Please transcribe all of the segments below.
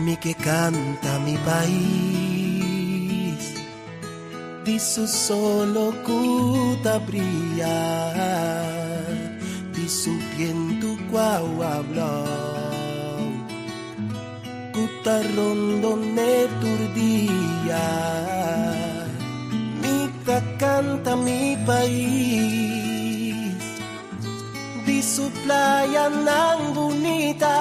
Mi ke kanta mi pais di su solo ku ta bria, di su bientu ku awa blou ku ta rondon'é tur dia. Mi ta kanta mi pais di su playanan bunita,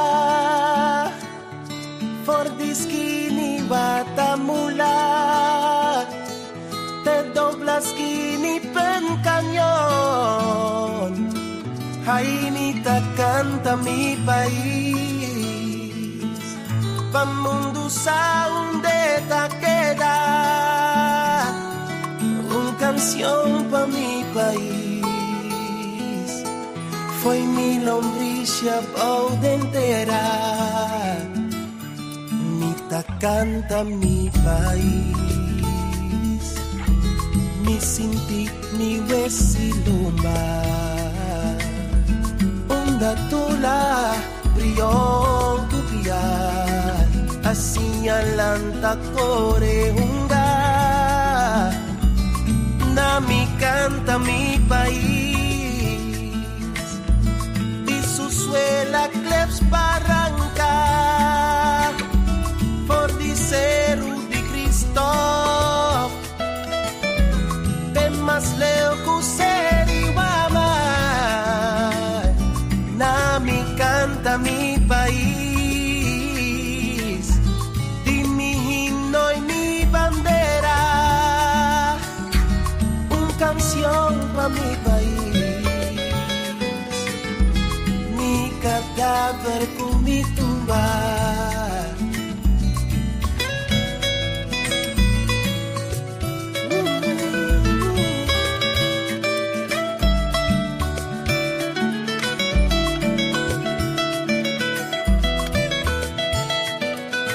for di skin'i Watamula te dobla skin'i Pen Cañon. Ai, mi ta kanta mi pais pa mundu sa unda e ta keda. Un kanshon pa mi pais fo'i mi lombrisia bou den tera. Mi ta kanta mi pais, mi sinti mi wes'i lomba. Unda Tula, Brion ku Piar a siña lanta kore hunga. Na mi kanta mi pais di su suela kleps baranka, for di Seru di Kristòf te mas leu ku Seri Wamai. Na mi kanta mi pais di mi himno i mi bandera, un kanshon pa mi pais, mi kadaver ku mi tumba.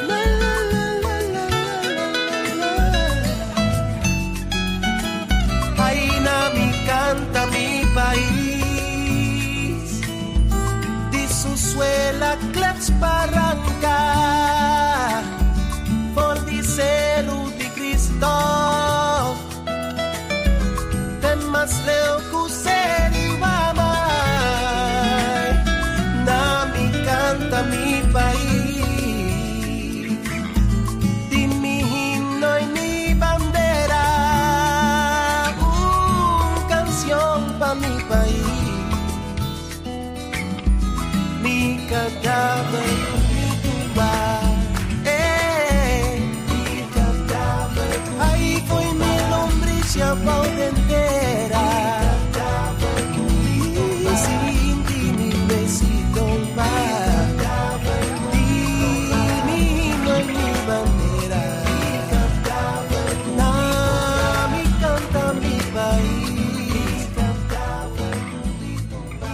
La la la la la la la la. Ai na mi kanta mi pais di su suela kleps baranka, for di Seru di Kristòf te mas leu ku Seri Wamai. Na mi kanta mi pais di mi himno i mi bandera, un kanshon pa mi pais, mi kadaver ku mi tumba. Eh, mi kadaver ku mi Ai fo'i mi lombrisia bou den tera. Mi sinti mi wes'i lomba di mi himno i mi bandera. Na mi kanta mi pais. Mi kadaver ku mi tumba.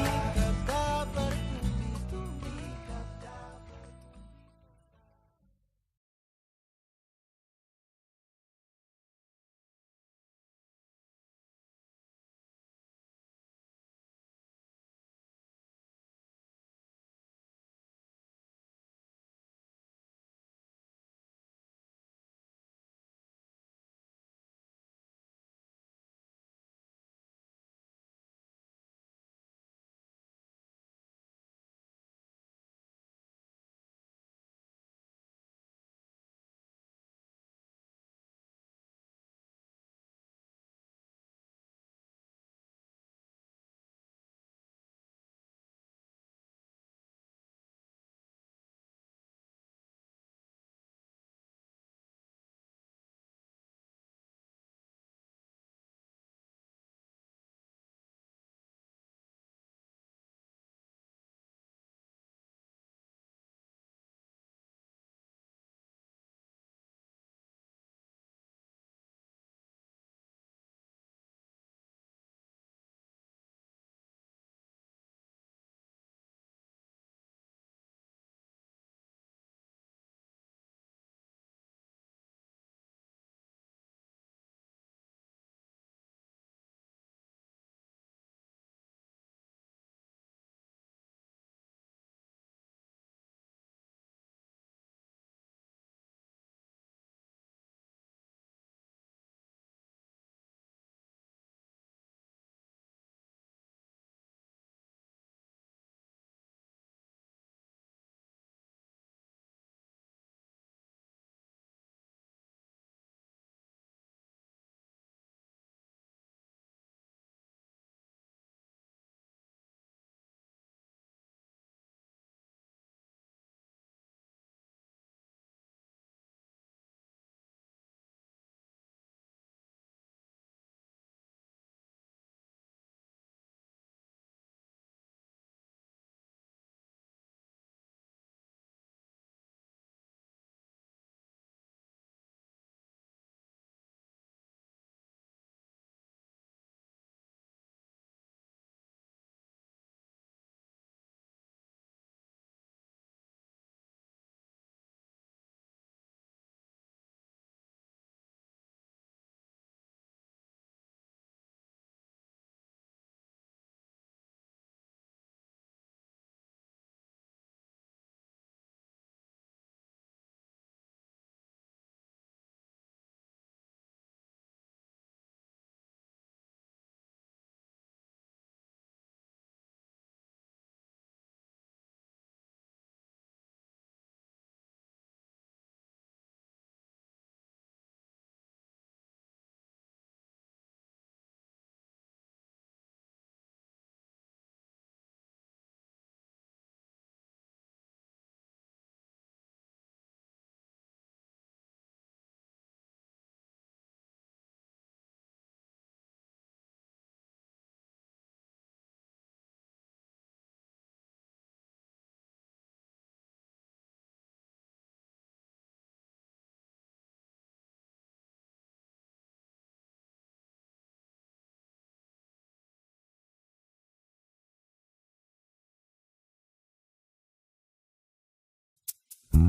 For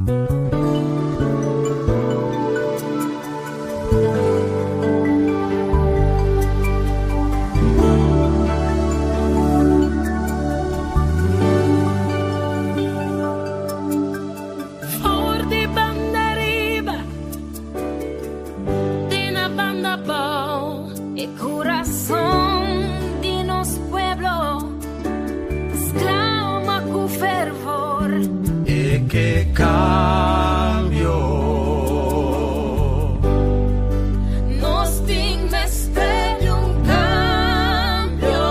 di banda riba te na banda abou. E kurason di nos pueblo ta sklama ku fervor. E ke kambio. Nos tin mester di un kambio.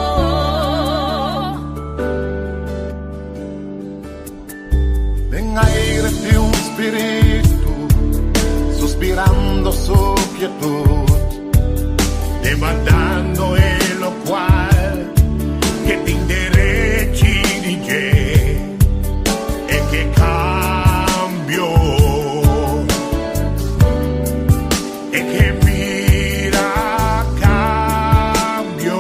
Den aire tin un spiritu suspirando su quietud, demandando e locual ke tin derechi di dje, e ke cambio, e ke mira cambio.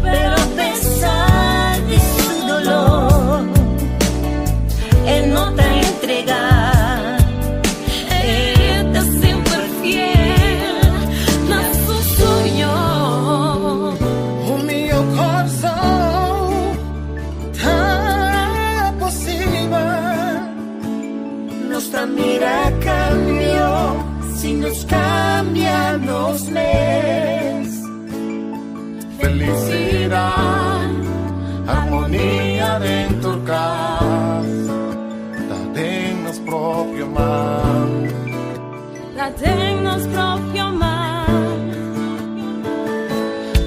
Pero a pesar di su dolor, e no ta entregá. E ta semper fiel na su soño. Un mihó Kòrsou ta posibel. Nos ta mira kambio si nos kambia nos mes. Felicidad, armonia den tur cas, ta den nos propio man. Ta den nos propio man.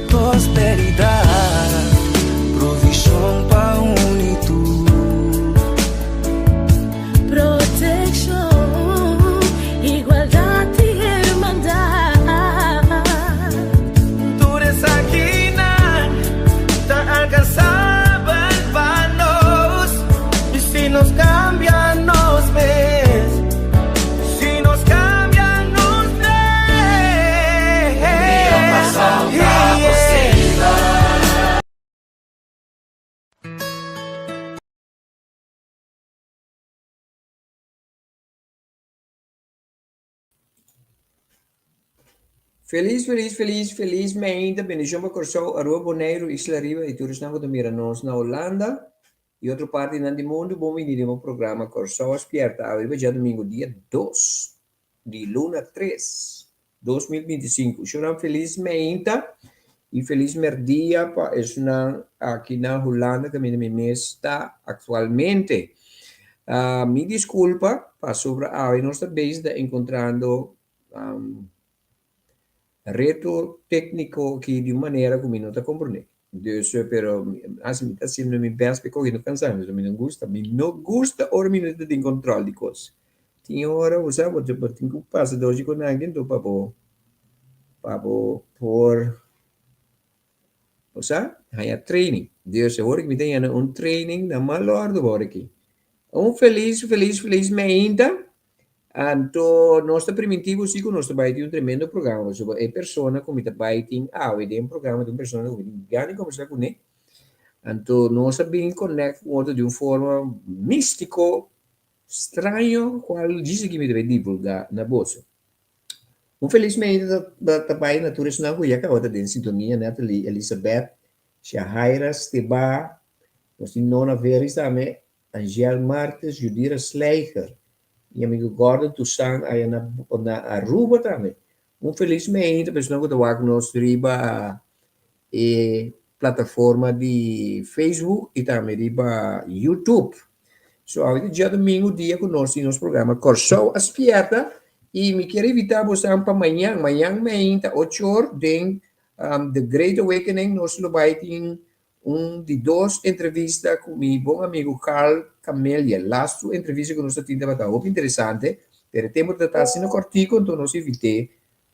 Prosperidad, provishon pa un i tur. Protekshon, igualdat i hermandat. Tur esakinan ta alkansabel pa nos i si nos kambia nos mes, si nos kambia nos mes. Felis, felis, felis, felis meinta, bendishon pa Kòrsou, Aruba, Boneiru, Isla Riba i tur esnan ku ta mira nos na Holanda i otro partinan di mundu. Bon bini den bo programa Kòrsou a Spièrta awe riba djadumingu dia dos di luna tres, 2025. Shownan felis meinta i felis mèrdia pa esnan aki na Hulanda kaminda mi mes ta aktualmente. Mi diskulpa pasobra awe nos ta bezig ta enkontrando reto tékniko aki di un manera ku mi no ta komprondé. Dus, pero asi mi ta hasiendo mi bèst pa e kohe no kansa mi, pasobra mi no gusta, mi no gusta ora mi no ta tin kòntròl di kos. Tin ora bo sa bo tin ku pasa dor di ku nan anto pa bo pa bo por bo sa haña training. Dus awor ku mi ta yena un training na mal òrdu awor aki. Un felis felis felis meinta. Anto nos ta primintí bo si ku nos ta bai tin un tremendo programa pasobra e persona ku mi ta bai tin awe den programa ta un persona ku mi tin gana di kombersá kuné. Anto nos a bin connect ku otro di un forma místiko, straño, kual djis aki mi ta bai divulgá na boso. Un felis meinta ta bai na tur esnan ku ya kaba ta den sintonia, Natalie, Elizabeth, Shahaira, Steba, nos tin Nona Veris tambe, Angel Martes, Judira Slijger, mi amigo Gordon Toussaint aya na na Aruba tambe. Un felis meinta pa esnan ku ta wak nos riba e plataforma di Facebook i tambe riba YouTube. So awe ta djadumingu dia ku nos tin nos programa Kòrsou a Spièrta i mi kier invitá bosan pa mañan, mañan meinta ocho or den The Great Awakening nos lo bai tin Un di dos entrevista ku mi bon amigu Carl Camelia. Lastu entrevista ku nos a tin tabata hopi interesante, pero e tempu ta asina kòrtiku, anto nos invit'é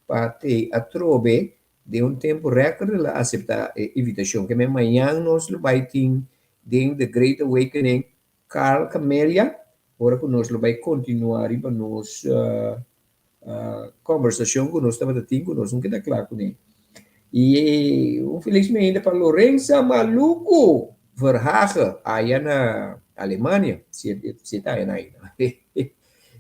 pa te atrobe den un tempu rèkòrt el a aseptá e invitashon. Ke men mañan nos lo bai tin den The Great Awakening Carl Camelia, ora ku nos lo bai kontinuá riba nos Conversacion cu nos tabata tin cu nos no keda cla cune. Y un felis meinda pa Lorenza Maluku. Verhage aya na Alemania, si e ta aya na ainda.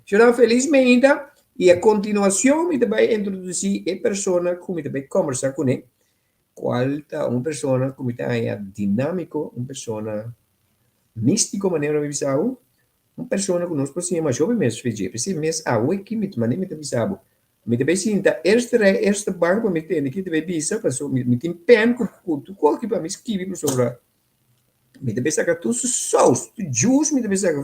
Shonnan felis meinta y a continuacion mi ta bay introduci e persona cu mi ta bay combersa cune, cual ta un persona cu mi ta haya dinamico, un persona mistico manera mi bisa awo, un persona cu nos por siña masha hopi mes fe dje. P'esey mes awe ki mi ta manera mi ta bisa bo, Mi ta bay sinta eerste rij, eerste bank pa mi tende ki ta bay bisa, paso mi tin pen ku ku tur kos aki pa mi skibi pasobra mi ta bay saka tur su saus, tur juice mi ta bay saka.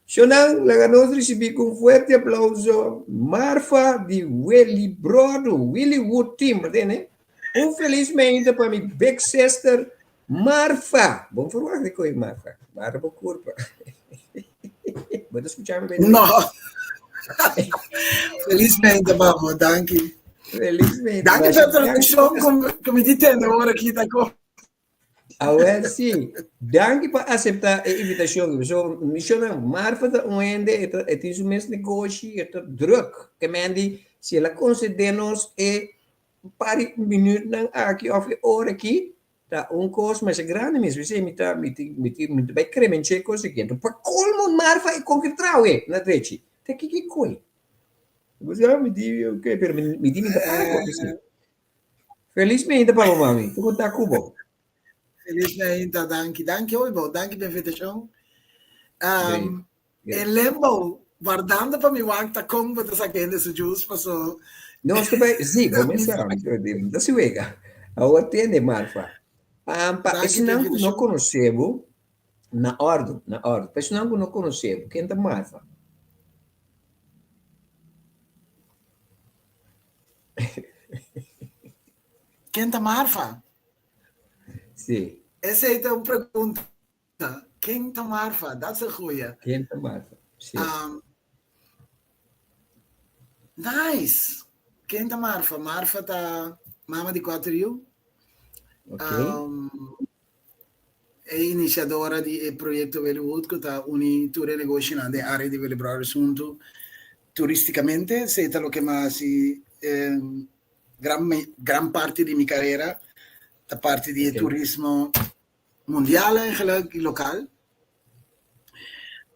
Shonnan, laga nos risibi ku un fuerte aplauso Marfa di Willibrordu, Willywood Team, bo tende? Un felis meinta pa mi big sister Marfa! Bon verwacht di koe Marfa. Marfa bo kurpa. Bo ta skucha mi by the way? No. Felizmente pa bo, danki. Felizmente. Danki pa e traduccion ku mi di tende ora aki ta ko. Awel si. Danki pa asepta e invitashon. So, misionan, Marfa ta un hende, e ta, e tin su mes negoshi, e ta druk. Ke men di, si el a konsede nos e par di minütnan aki òf e ora aki, Ta un kos masha grandi mes, p'esei mi ta mi tin mi tin mi ta bai kremench'é kos aki. Anto pa kolmo Marfa e kon ke trawe na drechi. Ta kiko e koi? Bo sa mi di ok, pero mi mi di mi ta para ku p'esei. Felis meinta pa bo mami, ta konta ku bo. Felis meinta, danki, danki hopi bo, danki pa invitashon. Um, e lembo, wardando pa mi wak ta kon bo ta saka hende su juice paso. Nos ta bai, si, bo mes sa, ta si wega. Awor tende, Marfa. Um, pa esnan ku no konosé bo, na òrdu, na òrdu. Pa esnan ku no konosé bo, ken ta Marfa? Ken ta Marfa? Si. Esei ta un pregunta. Ken ta Marfa? Dat is een goeie. Ken ta Marfa? Sí. Um, nice. Ken ta Marfa? Marfa ta mama di cuatro yu. Okay. Um, e iniciadora di e proyecto Willywood, ku ta uni tur e negoshonan den área di Willibrordus huntu turísticamente. Esei ta loke mi a hasi eh, gran, gran parti di mi carera, ta parti di e turismo mundial eigenlijk y local.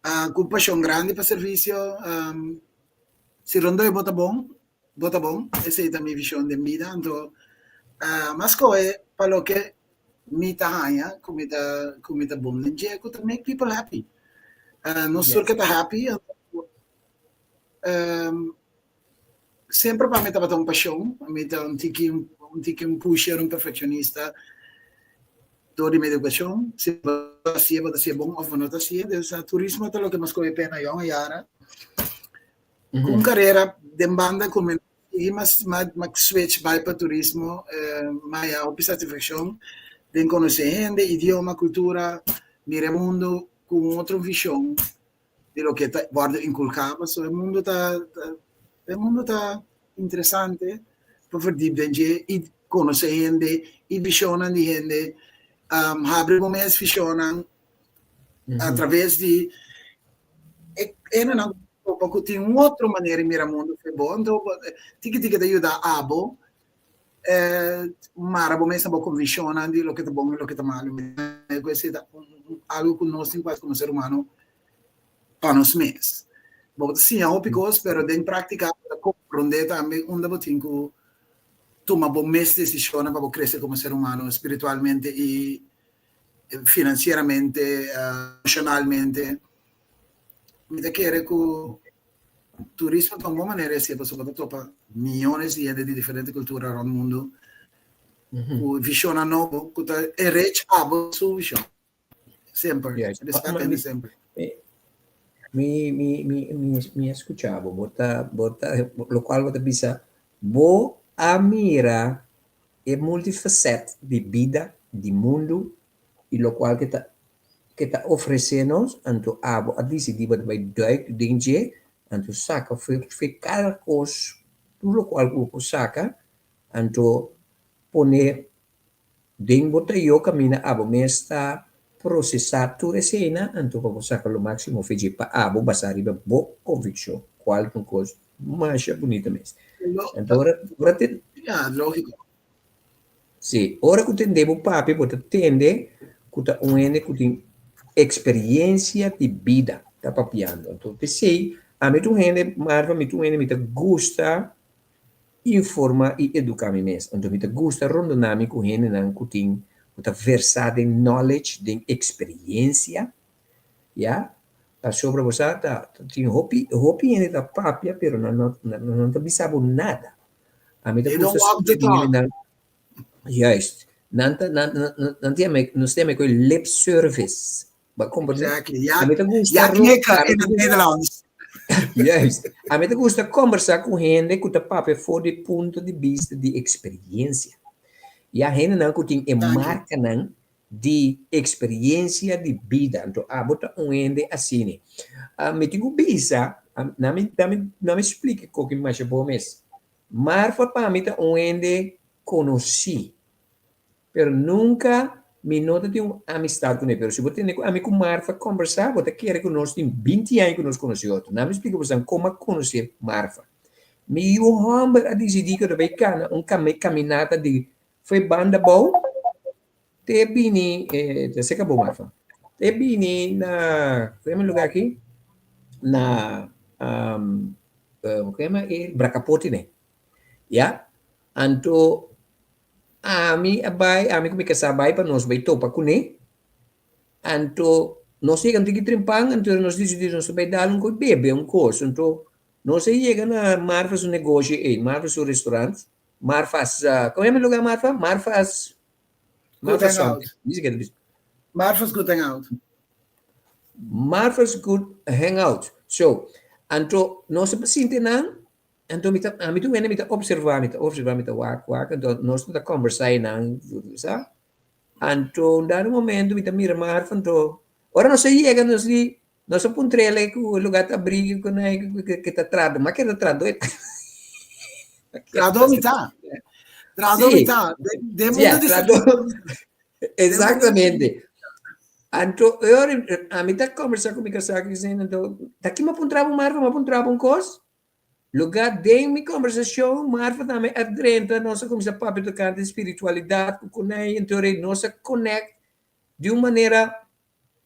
Uh, cu pasion grandi pa servicio. Um, si rondoi bo ta bon, bo ta bon. Esey ta mi vision den bida. Anto, uh, mas cohe pa loke mi ta haña, cu mi ta, cu mi ta bon den dje, cu ta make people happy. Uh, nos tur ke ta happy, anto, um, Semper pa mi tabata un pasion, mi ta un tiki un tiki un pusher, un perfeccionista door di mi educacion. Si bo ta hacié, bo ta hacié bon of bo no ta hacié. Dus turismo ta loke mi a scoge p'e na yong yara. Cu un carera den banda cu mi sigui mas mas switch bai pa turismo, mi a haya hopi satisfaccion den conoce hende, idioma, cultura, mira e mundo cu un otro vision. di loke ta wòrdu inkulká pasobra e mundu ta e mundu ta interesante pa verdiep den dje i konosé hende i vishonnan di hende habri bo mes vishonnan atraves di e hendenan ku ku tin un otro manera di mira mundu fe bo anto tiki tiki ta yuda abo mara bo mes na bo konvikshonnan di loke ta bon i loke ta malu. Ku esei ta algu ku nos tin ku hasi komo ser humano pa nos mes. Bo ta siña hopi kos, pero den práktika bo ta komprondé tambe unda bo tin ku tuma bo mes desishonnan pa bo krese komo ser humano spiritualmente i finansieramente, emoshonalmente. Mi ta kere ku Turismo ta un bon manera di hasié pasobra bo ta topa miyones di hende di diferente kultura rònt mundu ku vishonnan nobo ku ta enrich abo su vishon. Semper. Respect hende semper. Mi mi mi mi mi a skucha bo, bo ta bo ta lokual bo ta bisa bo a mira e multifacet di bida di mundu i lokual ke ta ke ta ofresé nos, anto abo a disidí bo ta bai duik den dje, anto saka fe fe kada kos, tur lokual ku bo por saka, anto pone den bo tayo kaminda abo mes ta prosesá tur eseinan, anto pa bo saka lo máksimo fe dje pa abo basá riba bo konvikshon, kual ta un kos masha bunita mes. Anto ora ora te. Ya, lógiko. Sí, ora ku tende bo papia bo ta tende ku ta un hende ku tin eksperiencia di bida ta papiando. Anto p'esei ami ta un hende, Marva, mi ta un hende mi ta gusta informa i educa mi mes. Anto mi ta gusta rondona mi ku hendenan ku tin ku ta versa den knowledge, den eksperiencia, ya. Pasobra bo sa ta tin hopi hopi hende ta papia pero nan no nan no ta bisa bo nada. Ami ta They don't gusta walk the skucha di talk. hendenan. Juist. Nan ta nan nan nan ta yama nos ta yama e lip service. Bo a komprendé? Exactly. Ja, Ami ta gusta ja ro knikken ami in ta het gusta Nederlands. Juist. Ami ta gusta kombersá ku hende ku ta papia for di punto di bista di eksperiencia. Ya hendenan ku tin e Danki. markanan di eksperiencia di bida. Anto abo ta un hende asina. Mi tin ku bisa, na mi na mi na mi splika koki masha bo mes. Marfa pa mi ta un hende konosí, pero nunka mi no ta tin un amistad kuné. Pero si bo tende ku ami ku Marfa kombersá, bo ta kere ku nos tin binti aña ku nos konosé otro. Na mi splika boso kon a konosé Marfa. Mi yu hòmber a disidí ku ta bai kana un kaminata di fo'i banda bou te bini, ta serka bo Marfa, te bini na, ku yama e lugá aki? Na, ku yama e Bracapoti ne. Ya, anto ami a bai, ami ku mi kasá a bai pa nos bai topa kuné. Anto nos yega un tiki trimpan, anto nos disidí nos ta bai dal un kos bebe un kos. Anto nos a yega na Marfa su negoshi ei, Marfa su restaurant, Marfa's, komo yama e lugá Marfa? Marfa's, Good Marfa's Hangout. something, mi si ke ta bisa. Marfa's Good Hangout. Marfa's Good Hangout. So, anto nos a sinti nan, Anto mi ta, ami tur hende mi ta observa, mi ta observa, mi ta wak, wak, anto nos ta conversa einan, sa. Anto un dado momento mi ta mira Marfa, anto ora nos a yega nos di, nos a puntr'el ku e lugar ta abrí, ku nan ke ta trado, ma ke ta trado e ta. Trado mi ta. Trado mi Sí. ta. Den Sí, mundo di trado. servicio. Exactamente. Anto e ora ami ta conversa ku mi kasá ku anto ta ki mi a puntra bo Marfa, mi a puntra bo un kos? Lugá den mi kombersashon, Martha tambe a drenta, nos a kuminsá papia tokante spiritualidat ku kunai, anto rei nos a konèkt di un manera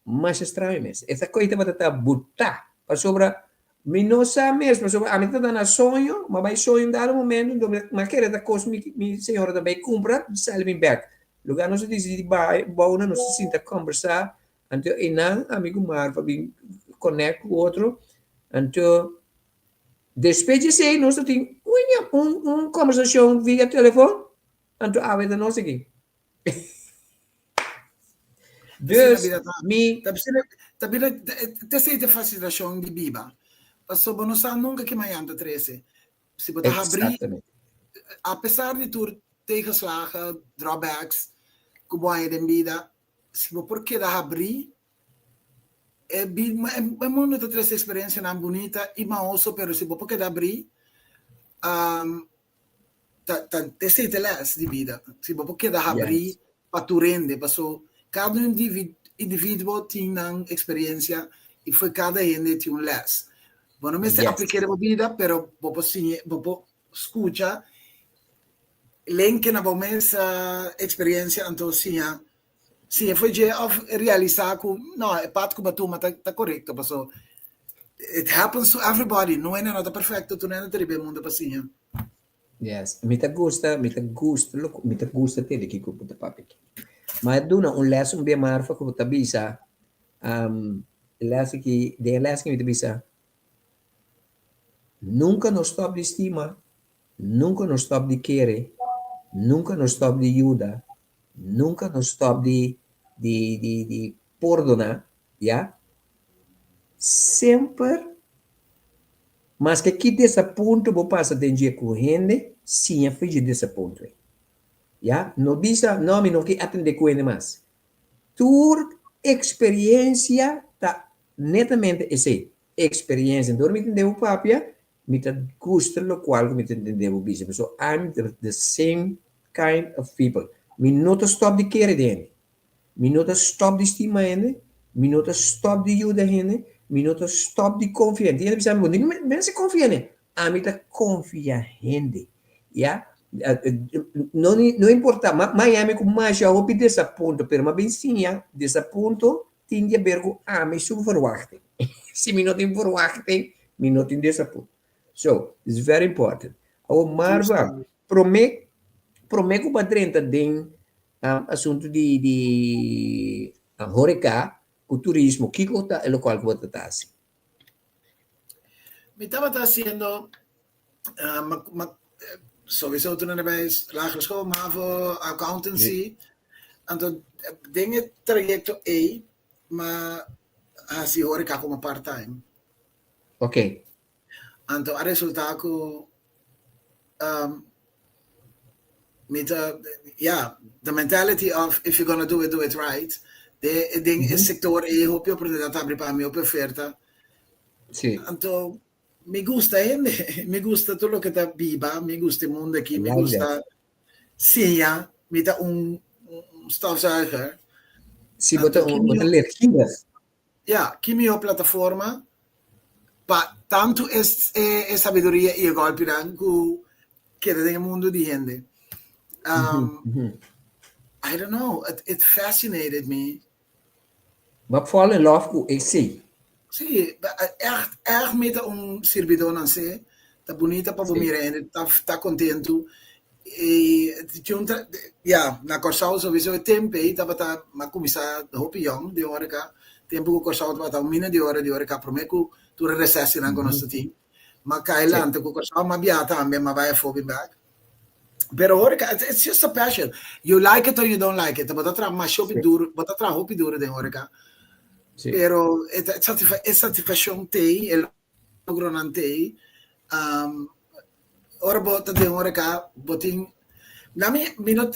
masha straño mes. E ta koi tabata ta butá, pasobra mi no sa mes, pasobra ami tabata na soño, mi a bai soño un dado momento, anto mi a kere ta kos mi mi señora ta bai kumpra, sali mi bèk. Lugá nos a disidí bai bou nos a sinta kombersá, anto einan ami ku Martha bin konèkt ku otro, anto Despues di esei nos ta tin un un kombersashon via telefon, anto awe ta nos aki. Dus mi. Ta bira ta esei ta e fasilitashon di biba, pasobra bo no sa nunka ke mañan ta trese. Si bo ta habrí, apesar di tur tegenslagen, drawbacks ku bo haña den bida, si bo por keda habrí E e mundo ta trese experiencianan bunita y maoso pero si bo por keda abri ta ta esey ta e les di bida si bo por keda habri pa tur hende paso cada un individuo tin nan experiencia y fo'i cada hende tin un les bo no mester aplica den bo bida pero bo por siña bo por scucha lenke na bo mes experiencia anto siña Si e foi dje of realisa ku no e pad ku bo a tuma ta ta korekto paso it happens to everybody no hende no ta perfecto tur hende ta riba e mundo pa siña. Yes, mi ta gusta, mi ta gusta loke, mi ta gusta tende kiko bo ta papia aki. Ma e duna un les un bia Marfa ku bo ta bisa, e les aki, den e les aki mi ta bisa, nunka no stòp di stima, Nunka no stòp di kere, nunka no stòp di yuda, nunka no stòp di di di di pordoná, ya. Semper, maske ki desapunto bo pasa den dje ku hende, siña for dje desapunto ei, ya. No bisa, no, mi no ke atendé ku hende mas. Tur eksperiencia ta netamente esei, eksperiencia. Dor mi tende bo papia, Mi ta gusta locual cu mi ta entende bo bisa pasobra I'm the same kind of people. Mi no ta stop di kere den hende. Mi no ta stop di stima hende, mi no ta stop di yuda hende, mi no ta stop di confia hende. Tin hende bisa mi, bo no mester confia hende. Ami ta confia hende, ya. No no importa, ma Miami ku masha hopi desapunto, pero m'a bin siña desapunto tin di haber ku ami su verwachting. Si mi no tin verwachting, mi no tin desapunto. So, it's very important. Awor Marva, prome prome ku bo a drenta den asuntu di di horeca ku turismo, kiko ta e lokual ku bo ta ta hasi? Mi tabata hasiendo sowieso toen na bij lagere school, mavo, accountancy. Anto den e trayecto ei m'a hasi horeca como part time. Ok. Anto a resulta cu mi ta, ya, the mentality of if you're gonna do it, do it right. Den den e sector ei hopi oportunidad ta abri pa mi, hopi oferta. Sí. Anto Mi gusta hende, mi gusta tur loke ta biba, mi gusta e mundo aki, mi gusta siña, mi ta un stofzuiger. Si, bo ta un, bo ta leergierig. Ja, ki mihó plataforma pa tantu e e sabiduria i e gòlpinan ku keda den e mundo di hende. I don't know, it fascinated me. Bo a fall in love ku esei. Sí, ègt, ègt mi ta un sirbidó nan se. Ta bunita pa bo mira hende ta ta kontentu. I tin un tra, ya, na Kòrsou souiso e tempu ei tabata, mi a kuminsá hopi yòn den horeca, tempu ku Kòrsou tabata un mina di ora di horeca promé ku tur e resesinan ku nos ta tin. Mi a kai lanta ku Kòrsou, mi a biaha tambe, mi a bai afó bin bèk. Pero horeca, it's, it's just a passion. You like it or you don't like it. Bo ta traha masha hopi duro, bo ta traha hopi duro den horeca. Sí. Pero e, ta, e satisfaccion t'ei, e logronan t'ei. Ora bo ta den horeca, bo tin, na mi, mi no,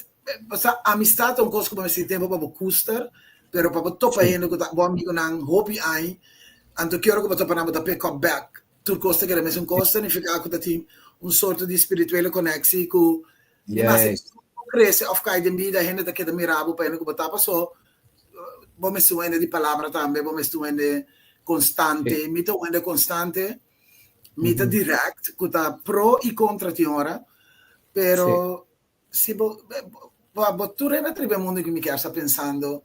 o sea, amistad ta un cos cu bo mester tempo pa bo koester, pero pa bo topa hende cu ta bo amigonan hopi aña, anto ki ora cu bo topa nan bo ta pick up back. Tur kos ta keda mesun kos ta nifiká ku ta tin un sorto di spirituele koneksie ku ni mas bo krese òf kai den bida hende ta keda mira bo pa hende ku bo ta pasó bo mester un hende di palabra tambe bo mester un hende konstante mi ta un hende konstante mi ta dirèkt ku ta pro i kontra tin ora pero Si bo, bo, bo tur hende ta riba e mundu aki mi kier sta pensando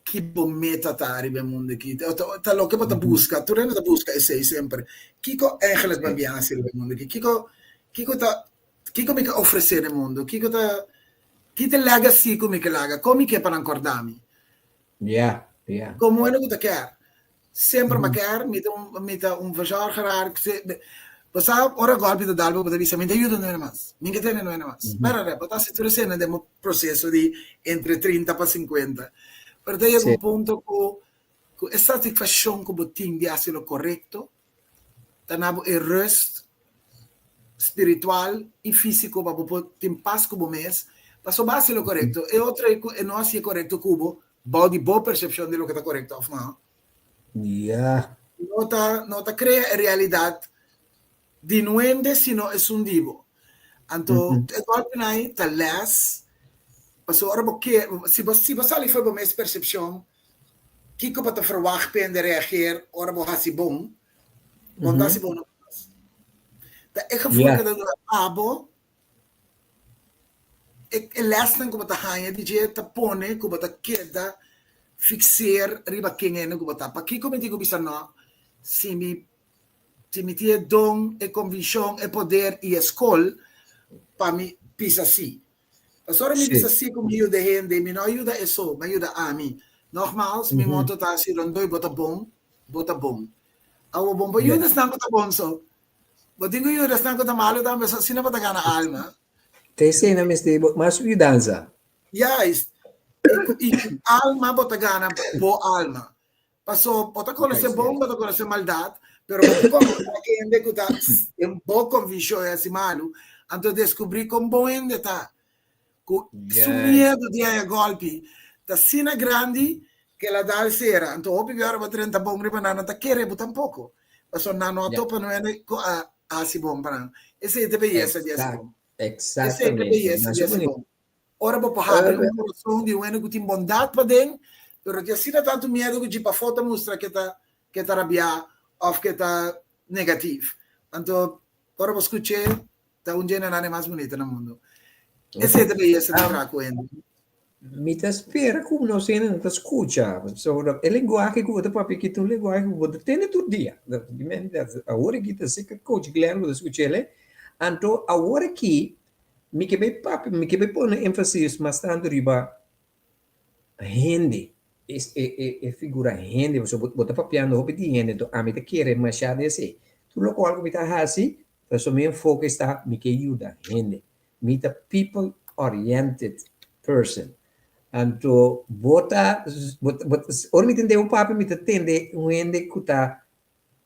ki bo meta ta riba e mundu aki. Ta, ta, ta loke bo ta buska, tur hende ta buska esei semper. Kiko eigenlijk mi a bin hasi riba e mundu aki? Kiko, kiko ta, kiko mi ke ofresé na e mundu? Kiko ta, ki ta e legacy ku mi ke laga? Kon mi ke pa nan kòrda mi? Ja, ja. Komo hende ku ta kier. Semper mi a kier, mi ta un, mi ta un verzorger ar, bo sa ora golpi ta dal bo, bo ta bisa mi ta yuda nuena mas, mi ke tene nuena mas. Pero bo ta hasi tur esena den bo proseso di entre trinta pa sinkuenta. Pero ta yega un punto ku ku e satisfakshon ku bo tin di hasi lo korekto ta na bo e rust spiritual i físiko pa bo por tin pas ku bo mes, pasobra bo a hasi lo korekto. E otro ei ku e no hasi e korekto ku bo, bou di bo persepshon di loke ta korekto òf no. Ja. No ta, no ta krea e realidat di nuende sino esun di bo. Anto e gòlpinan ei ta lès, pasobra ora bo ke, si bo si bo sali for bo mes persepshon, kiko bo ta ferwagt pa hende reageer ora bo hasi bon, bo no ta hasi bon no mas. Ta e gevoel ku ta duna abo E lèsnan ku bo ta haña di dje ta pone ku bo ta keda fikseer riba ken hende ku bo ta. Pakiko mi tin ku bisa nò si mi si mi tin e don, e konvikshon, e poder i e skol pa mi bisa sí? Pasobra mi bisa sí ku mi yuda hende, mi no a yuda e so, mi a yuda ami. Nogmaals, mi moto ta si rondoi bo ta bon, bo ta bon. Awor bon por yuda esnan ku ta bon so. Bo tin ku yuda esnan ku ta malu tambe, so asina bo ta gana alma. Ta esei nan mester bo mas yudansa. Juist. I ku alma bo ta gana bo alma. Paso bo ta konosé bon, bo ta konosé maldat, pero bo ta konfrontá hende ku ta den bo konvikshon e hasi malu, anto deskubrí kon bon hende ta. Ku su miedu di haña gòlpi ta asina grandi ku el a dal sera. Anto hopi bia ora bo drenta bon riba nan, nan ta kere bo tampoko. Pasobra nan no a topa nuende ku a hasi bon pa nan. Esei ta e beyesa di hasi bon. Esei ta e beyesa di hasi bon. Ora bo por habri un kurason di un hende ku tin bondat paden, pero tin asina tantu miedu ku dji pafó ta mustra ke ta ke ta rabiá òf ke ta negatif. Anto ora bo skuch'é, Ta un dje nan e mas bunita na mundu. Esei ta beyesa di traha ku hende. Mi ta spera ku nos hende no ta skucha. Pasobra e lenguahe ku bo ta papia aki ta un lenguahe ku bo ta tende tur dia. Awor aki ta seka Coach Glenn ku ta skuch'el. Anto awor aki mi ke bai papia, mi ke bai pone énfasis mas tantu riba hende. E figura hende, pasobra bo ta papiando hopi di hende, anto ami ta kere masha di esei. Tur lokual ku mi ta hasi, pasobra mi enfoke sta mi ke yuda hende. Mi ta people oriented person. Anto bo ta, bo ta, bo ta, ora mi tende bo papia mi ta tende un hende ku ta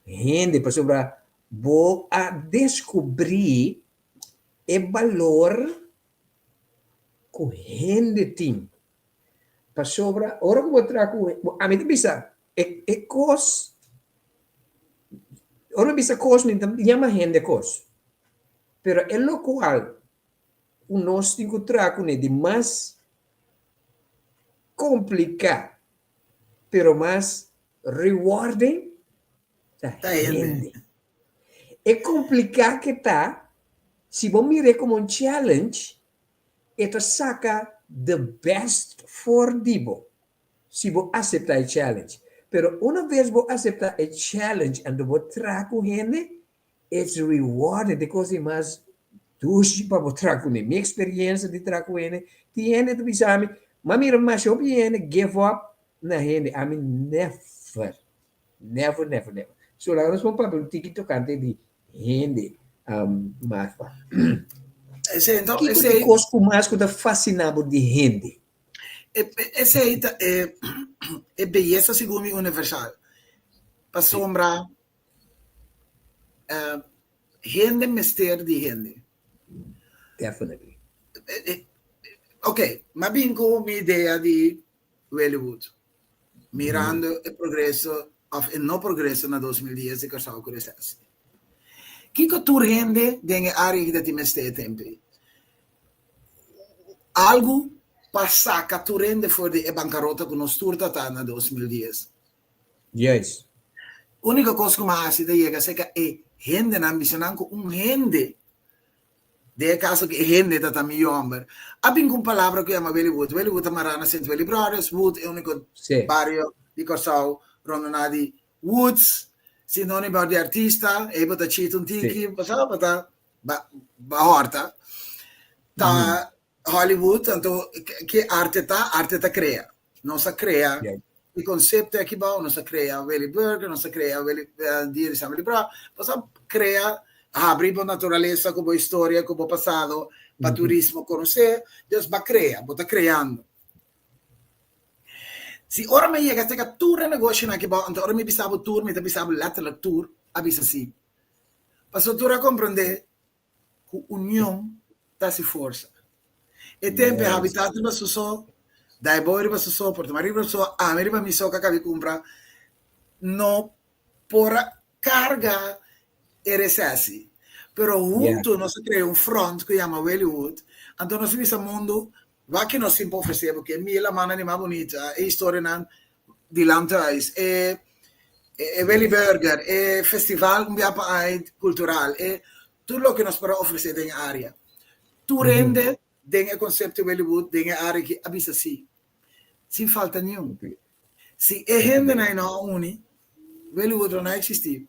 hende pasobra bo a deskubrí e balor ku hende tin. Pasobra ora ku bo traha ku, ami ta bisa e e kos, ora mi bisa kos mi ta yama hende kos. Pero e lokual ku nos tin ku traha kuné di mas kompliká pero mas rewarding ta hende. E kompliká ke ta, si bo mir'é komo un challenge, e ta saka the best for di bo si bo aseptá e challenge. Pero una bes bo aseptá e challenge anto bo traha ku hende, It's rewarding, ta e kos di mas dushi pa bo traha kuné. Mi eksperiencia di traha ku hende, tin hende ta bisa mi, m'a mira masha hopi hende give up na hende, ami never, never, never, never. So laga nos pon papia un tiki tokante di hende, Martha. Esei, enton, Kiko ta esei. e kos ku mas ku ta fasina bo di hende? Esei ta e e beyesa segun mi universal. Pasobra Hende mester di hende. Definitely. Ok, m'a bin ku mi idea di Wellywood, mirando e progreso òf e no progreso na 2010 di Kòrsou ku reses. Kiko tur hende den e área aki ta tin mester e tempu ei? Algu pa saka tur hende for di e bankarota ku nos tur ta ta na 2010. Juist. Úniko kos ku mi a hasi ta yega serka e hendenan, bisa nan ku un hende, den e kaso ku e hende ta ta mi yòmber, a bin ku un palabra ku yama Willywood. Willywood ta mará na Sint Willibrordus, Wood e úniko Sí. bario di Kòrsou rondoná di woods, sinónimo di artista, ei bo ta chita un Sí. tiki, pasá bo ta ba ba hòrta. Ta Hollywood, anto ke arte ta? Arte ta krea. Nos a krea e konsepto aki bou, nos a krea Willy Burger, nos a krea Willy Dia di San Willy Bra, nos a krea habri bo naturalesa ku bo historia, ku bo pasado pa turismo konosé, dus bo a krea, bo ta kreando. Si ora mi yega serka tur e negoshonan aki bou, anto ora mi bisa bo tur, mi ta bisa bo letterlijk tur a bisa si. Pasobra tur a komprondé Ku union ta hasi forsa. E tempu e habitat riba su so, Daaibooi riba su so, Puerto Maria riba su so, ami riba mi so ku a kabi kumpra, no por a karga e resesi. Pero huntu nos a krea un front ku yama Wellywood, anto nos a bisa mundu wak ki nos tin pa ofresé bo, ke mira lamannan di mas bunita, e historianan di landhuis, e e Willy Burger, e festival un bia pa aña kultural, e tur loke nos por a ofresé den e área. Tur hende den e konsepto Willywood den e área aki a bisa sí, sin falta niun. Si e hendenan ei no a uni, Willywood lo no a eksistí.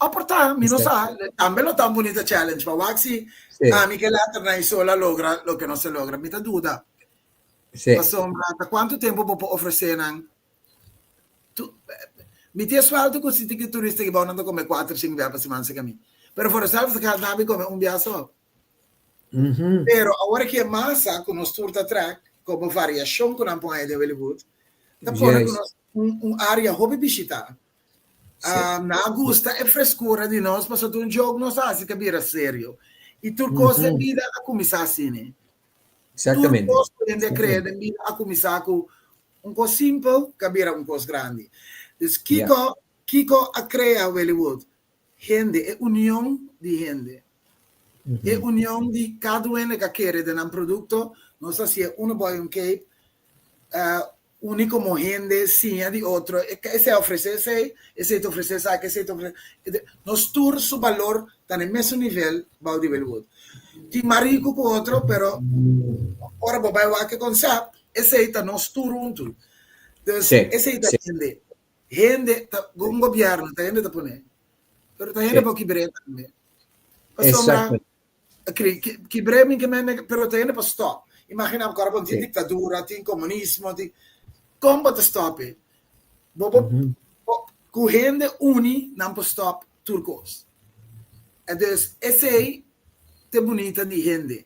O por ta, mi no sa, tambe lo ta un bunita challenge pa wak si ami ke letternan ei sol a logra loke nos a logra. Mi ta duda. Pasobra ta kuantu tempu bo por ofresé nan? Mi tin e suèlto ku si tin ki turista ki bou nan ta kome kuater sinku bia pa siman serka mi. Pero for hetzelfde geld nan a bin kome un bia so. Pero awor ki e masa ku nos tur ta trèk komo variashon ku nan pon ahí den Willywood ta pone ku nos un área hopi bishitá. Nan a gusta e freskura di nos pasobra tur un joke nos a hasi ta bira serio. I tur kos den bida a kuminsá asina. Exactamente. Tur kos ku hende a krea den bida a kuminsá ku un kos simpel ku a bira un kos grandi. Dus kiko kiko a krea Willywood? Hende, e union di hende. E union di kada un hende ku a kere den nan produkto, nos a hasié uno boy un cape, Uni komo hende, siña di otro, esei a ofresé esei, esei ta ofresé esaki, esei ta ofresé. Nos tur su balor ta na e mesun nivel bou di Willywood. Tin mas riku ku otro, pero ora bo bai wak e concept, esei ta nos tur huntu. Dus esei ta hende. Hende ta un gobierno ta hende ta pone. Pero ta hende por kibr'é tambe. Pasobra kibr'é mi ke men pero ta hende por stop. Imagina bo ku tin diktadura, tin komunismo, tin kon bo ta stop e? Bo por ku hende uni nan por stop tur kos. Entonces esei ta e bunita di hende.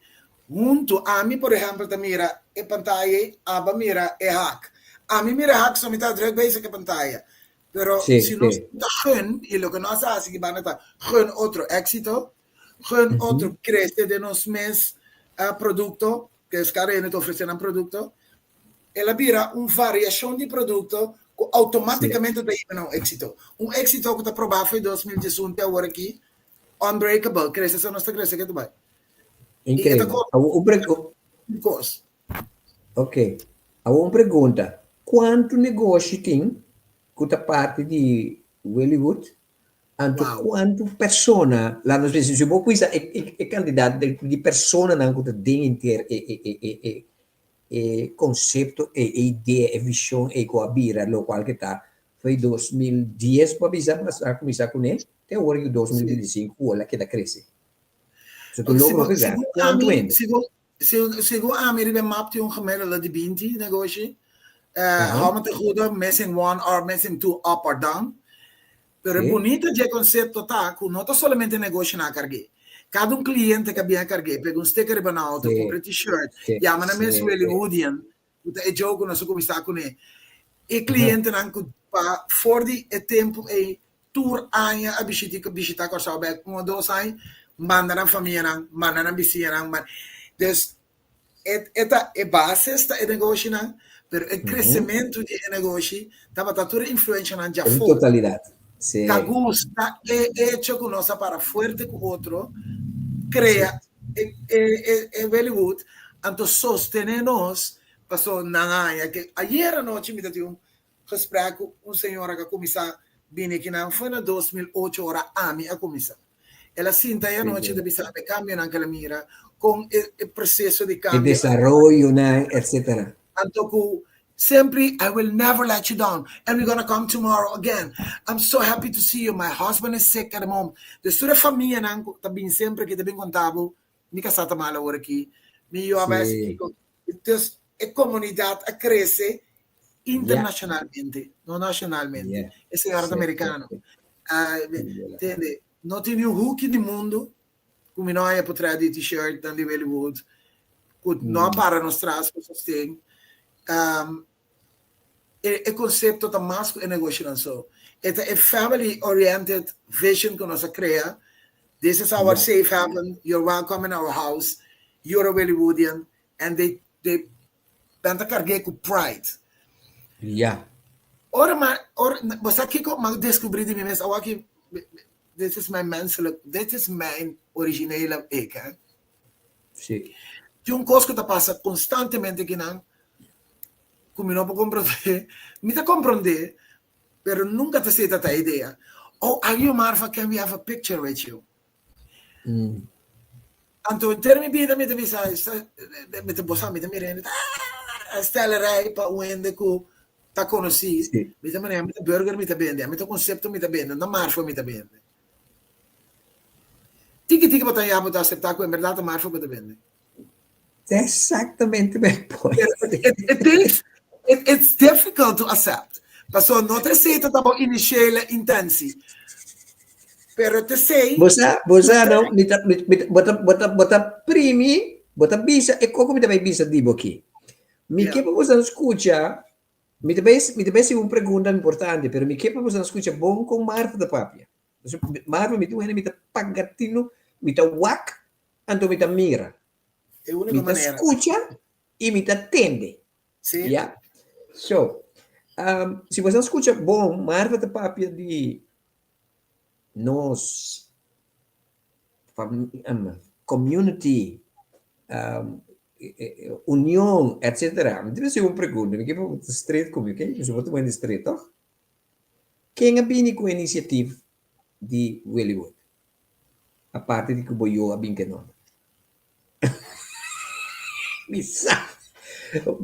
Huntu ami por ehempel ta mira e pantaya ei, abo mira e hak. Ami mira e hak so mi ta druk bezig ku e pantaya. Pero si nos ta gun, i loke nos a hasi aki banda ta gun otro éksito, gun otro krese den nos mes produkto, ku es kada hende ta ofresé nan produkto, el a bira un variashon di produkto ku outomátikamente ta hiba na un éksito. Un éksito ku ta probá for 2011 te awor aki, unbreakable, krese so nos ta krese ke ta bai. Increíble. Kos. Ok. Awor un pregunta. Kuantu negoshi tin ku ta parti di Willywood? Anto Wow. kuantu persona, laat nos bisa, si bo kuisa e, e, e kantidat de, di personanan ku ta den henter e, e, e, e, e, e konsepto, e, e idea, e vishon ei ku a bira lokual ke ta foi 2010 bo a bisa mas a kuminsá kuné te awor ku 2025 ku a keda krese. So tu logro hopi grandi. Kuantu hende? Segun ami riba e map tin un gemiddelde di binti negoshi. Hou me te goede, missing one or missing two up or down. Pero e bunita dje konsepto ta ku no ta solamente negoshinan a karg'é. Kada un kliente ku a bin a karg'é, pega un sticker riba nan outo, kumpra e t-shirt, yama nan mes Willywoodian, ku ta e joke ku nos a kuminsá kuné. E klientenan ku pa for di e tempu ei tur aña a bishita bishita Kòrsou bèk un o dos aña, manda nan famianan, manda nan bisiñanan, manda. Dus e e ta e bases ta e negoshinan, pero e kresementu di e negoshi tabata tur e influenshanan En djafó. totalidat. Sí. Ta gusta e echo ku nos a para fuerte ku otro, krea e e e e Wellywood, anto sostené nos, paso nan haña ke ayer anochi mi ta tin un gesprek ku un señora ku a kuminsá bini akinan fue na 2008 ora ami a kuminsá. El a sinta e anochi ta bisa mi e kambionan ku el a mira, kon e e proseso di E kambio. desaroyonan, etcetera. Anto ku sempri I will never let you down and we gonna come tomorrow again. I'm so happy to see you, my husband is sick at the moment. Dus tur e famianan ku ta bin semper aki ta bin konta bo, mi kasá ta mal awor aki, mi yu a bai hasi kiko. Dus e komunidat a krese internashonalmente, no nashonalmente. E señora ta merikano. Tende, no tin niun huki di mundu ku mi no haña por traha di t-shirtnan di Willywood ku no a para nos tras ku sosten. E konsepto ta mas ku e negoshonan so. E ta e family oriented vision ku nos a krea. This is our safe haven, you're welcome in our house, you're a Willywoodian and they they nan ta karg'é ku pride. Ya. Ora ma ora bo sa kiko m'a deskubrí di mi mes awor aki this is my menselijk dit is mijn originele ik hè. Sí. Tin un kos ku ta pasa konstantemente kinan ku mi no por komprondé. Mi ta komprondé, pero nunka ta seta ta idea. Oh, are you Marva? Can we have a picture with you? Mm. Anto henter mi bida mi ta bisa, mi ta bosa, mi ta mira hende, ah, stellerij pa un hende ku ta konosí. Sí. Mi ta mira, mi ta burger mi ta bende, mi ta konsepto mi ta bende, no Marva mi ta bende. Tiki tiki bo ta ya bo ta aseptá ku en bèrdat ta Marva bo ta bende. Exactamente mijn point. It, it takes, it, it's difficult to accept. Paso no te sei ta bo initiële intentie. Pero te sei. Bosa, bosa no, mi ta, mi, mi, bota, bota, bota primi, bota bisa, e koko mi ta bai bisa di bo aki. Mi Yeah. ke pa bosa skucha, mi ta bai, mi ta bai hasi un pregunta importante, pero mi ke pa bosa skucha bon kon Martha ta papia. Martha mi ta un hende mi ta paga tinu, mi ta wak, Anto mi ta mira, E único mi ta manera. skucha i mi ta tende. Sí. Ya. So, um, si boso skucha bon, Martha ta papia di nos fam, um, community, um, union, etcetera. Mi ta hasi un pregunta, mi ke pa bo ta straight ku mi, ok? Pasobra bo ta wende straight, toch? Ken a bini ku e inisiativ di Willywood? Aparte di ku bo yu a bin ke nòmber. Mi sa.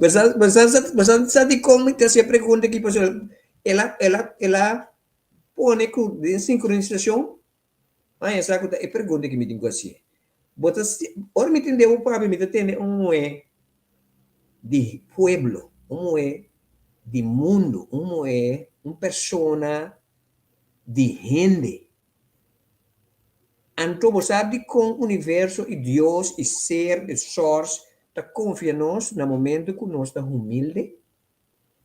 Bosa, bosa, bosa sa dikon mi ta hasi e pregunta aki pasobra el a, el a, el a pone ku den sinkronisashon Aña sa ku ta e pregunta ki mi tin ku hasié. Bo ta si, ora mi tende bo papia mi ta tende un muhé di pueblo, un muhé di mundu, un muhé, un persona di hende. Anto bo sa dikon universo i Dios i ser, e source, ta konfia nos na momento ku nos ta humilde?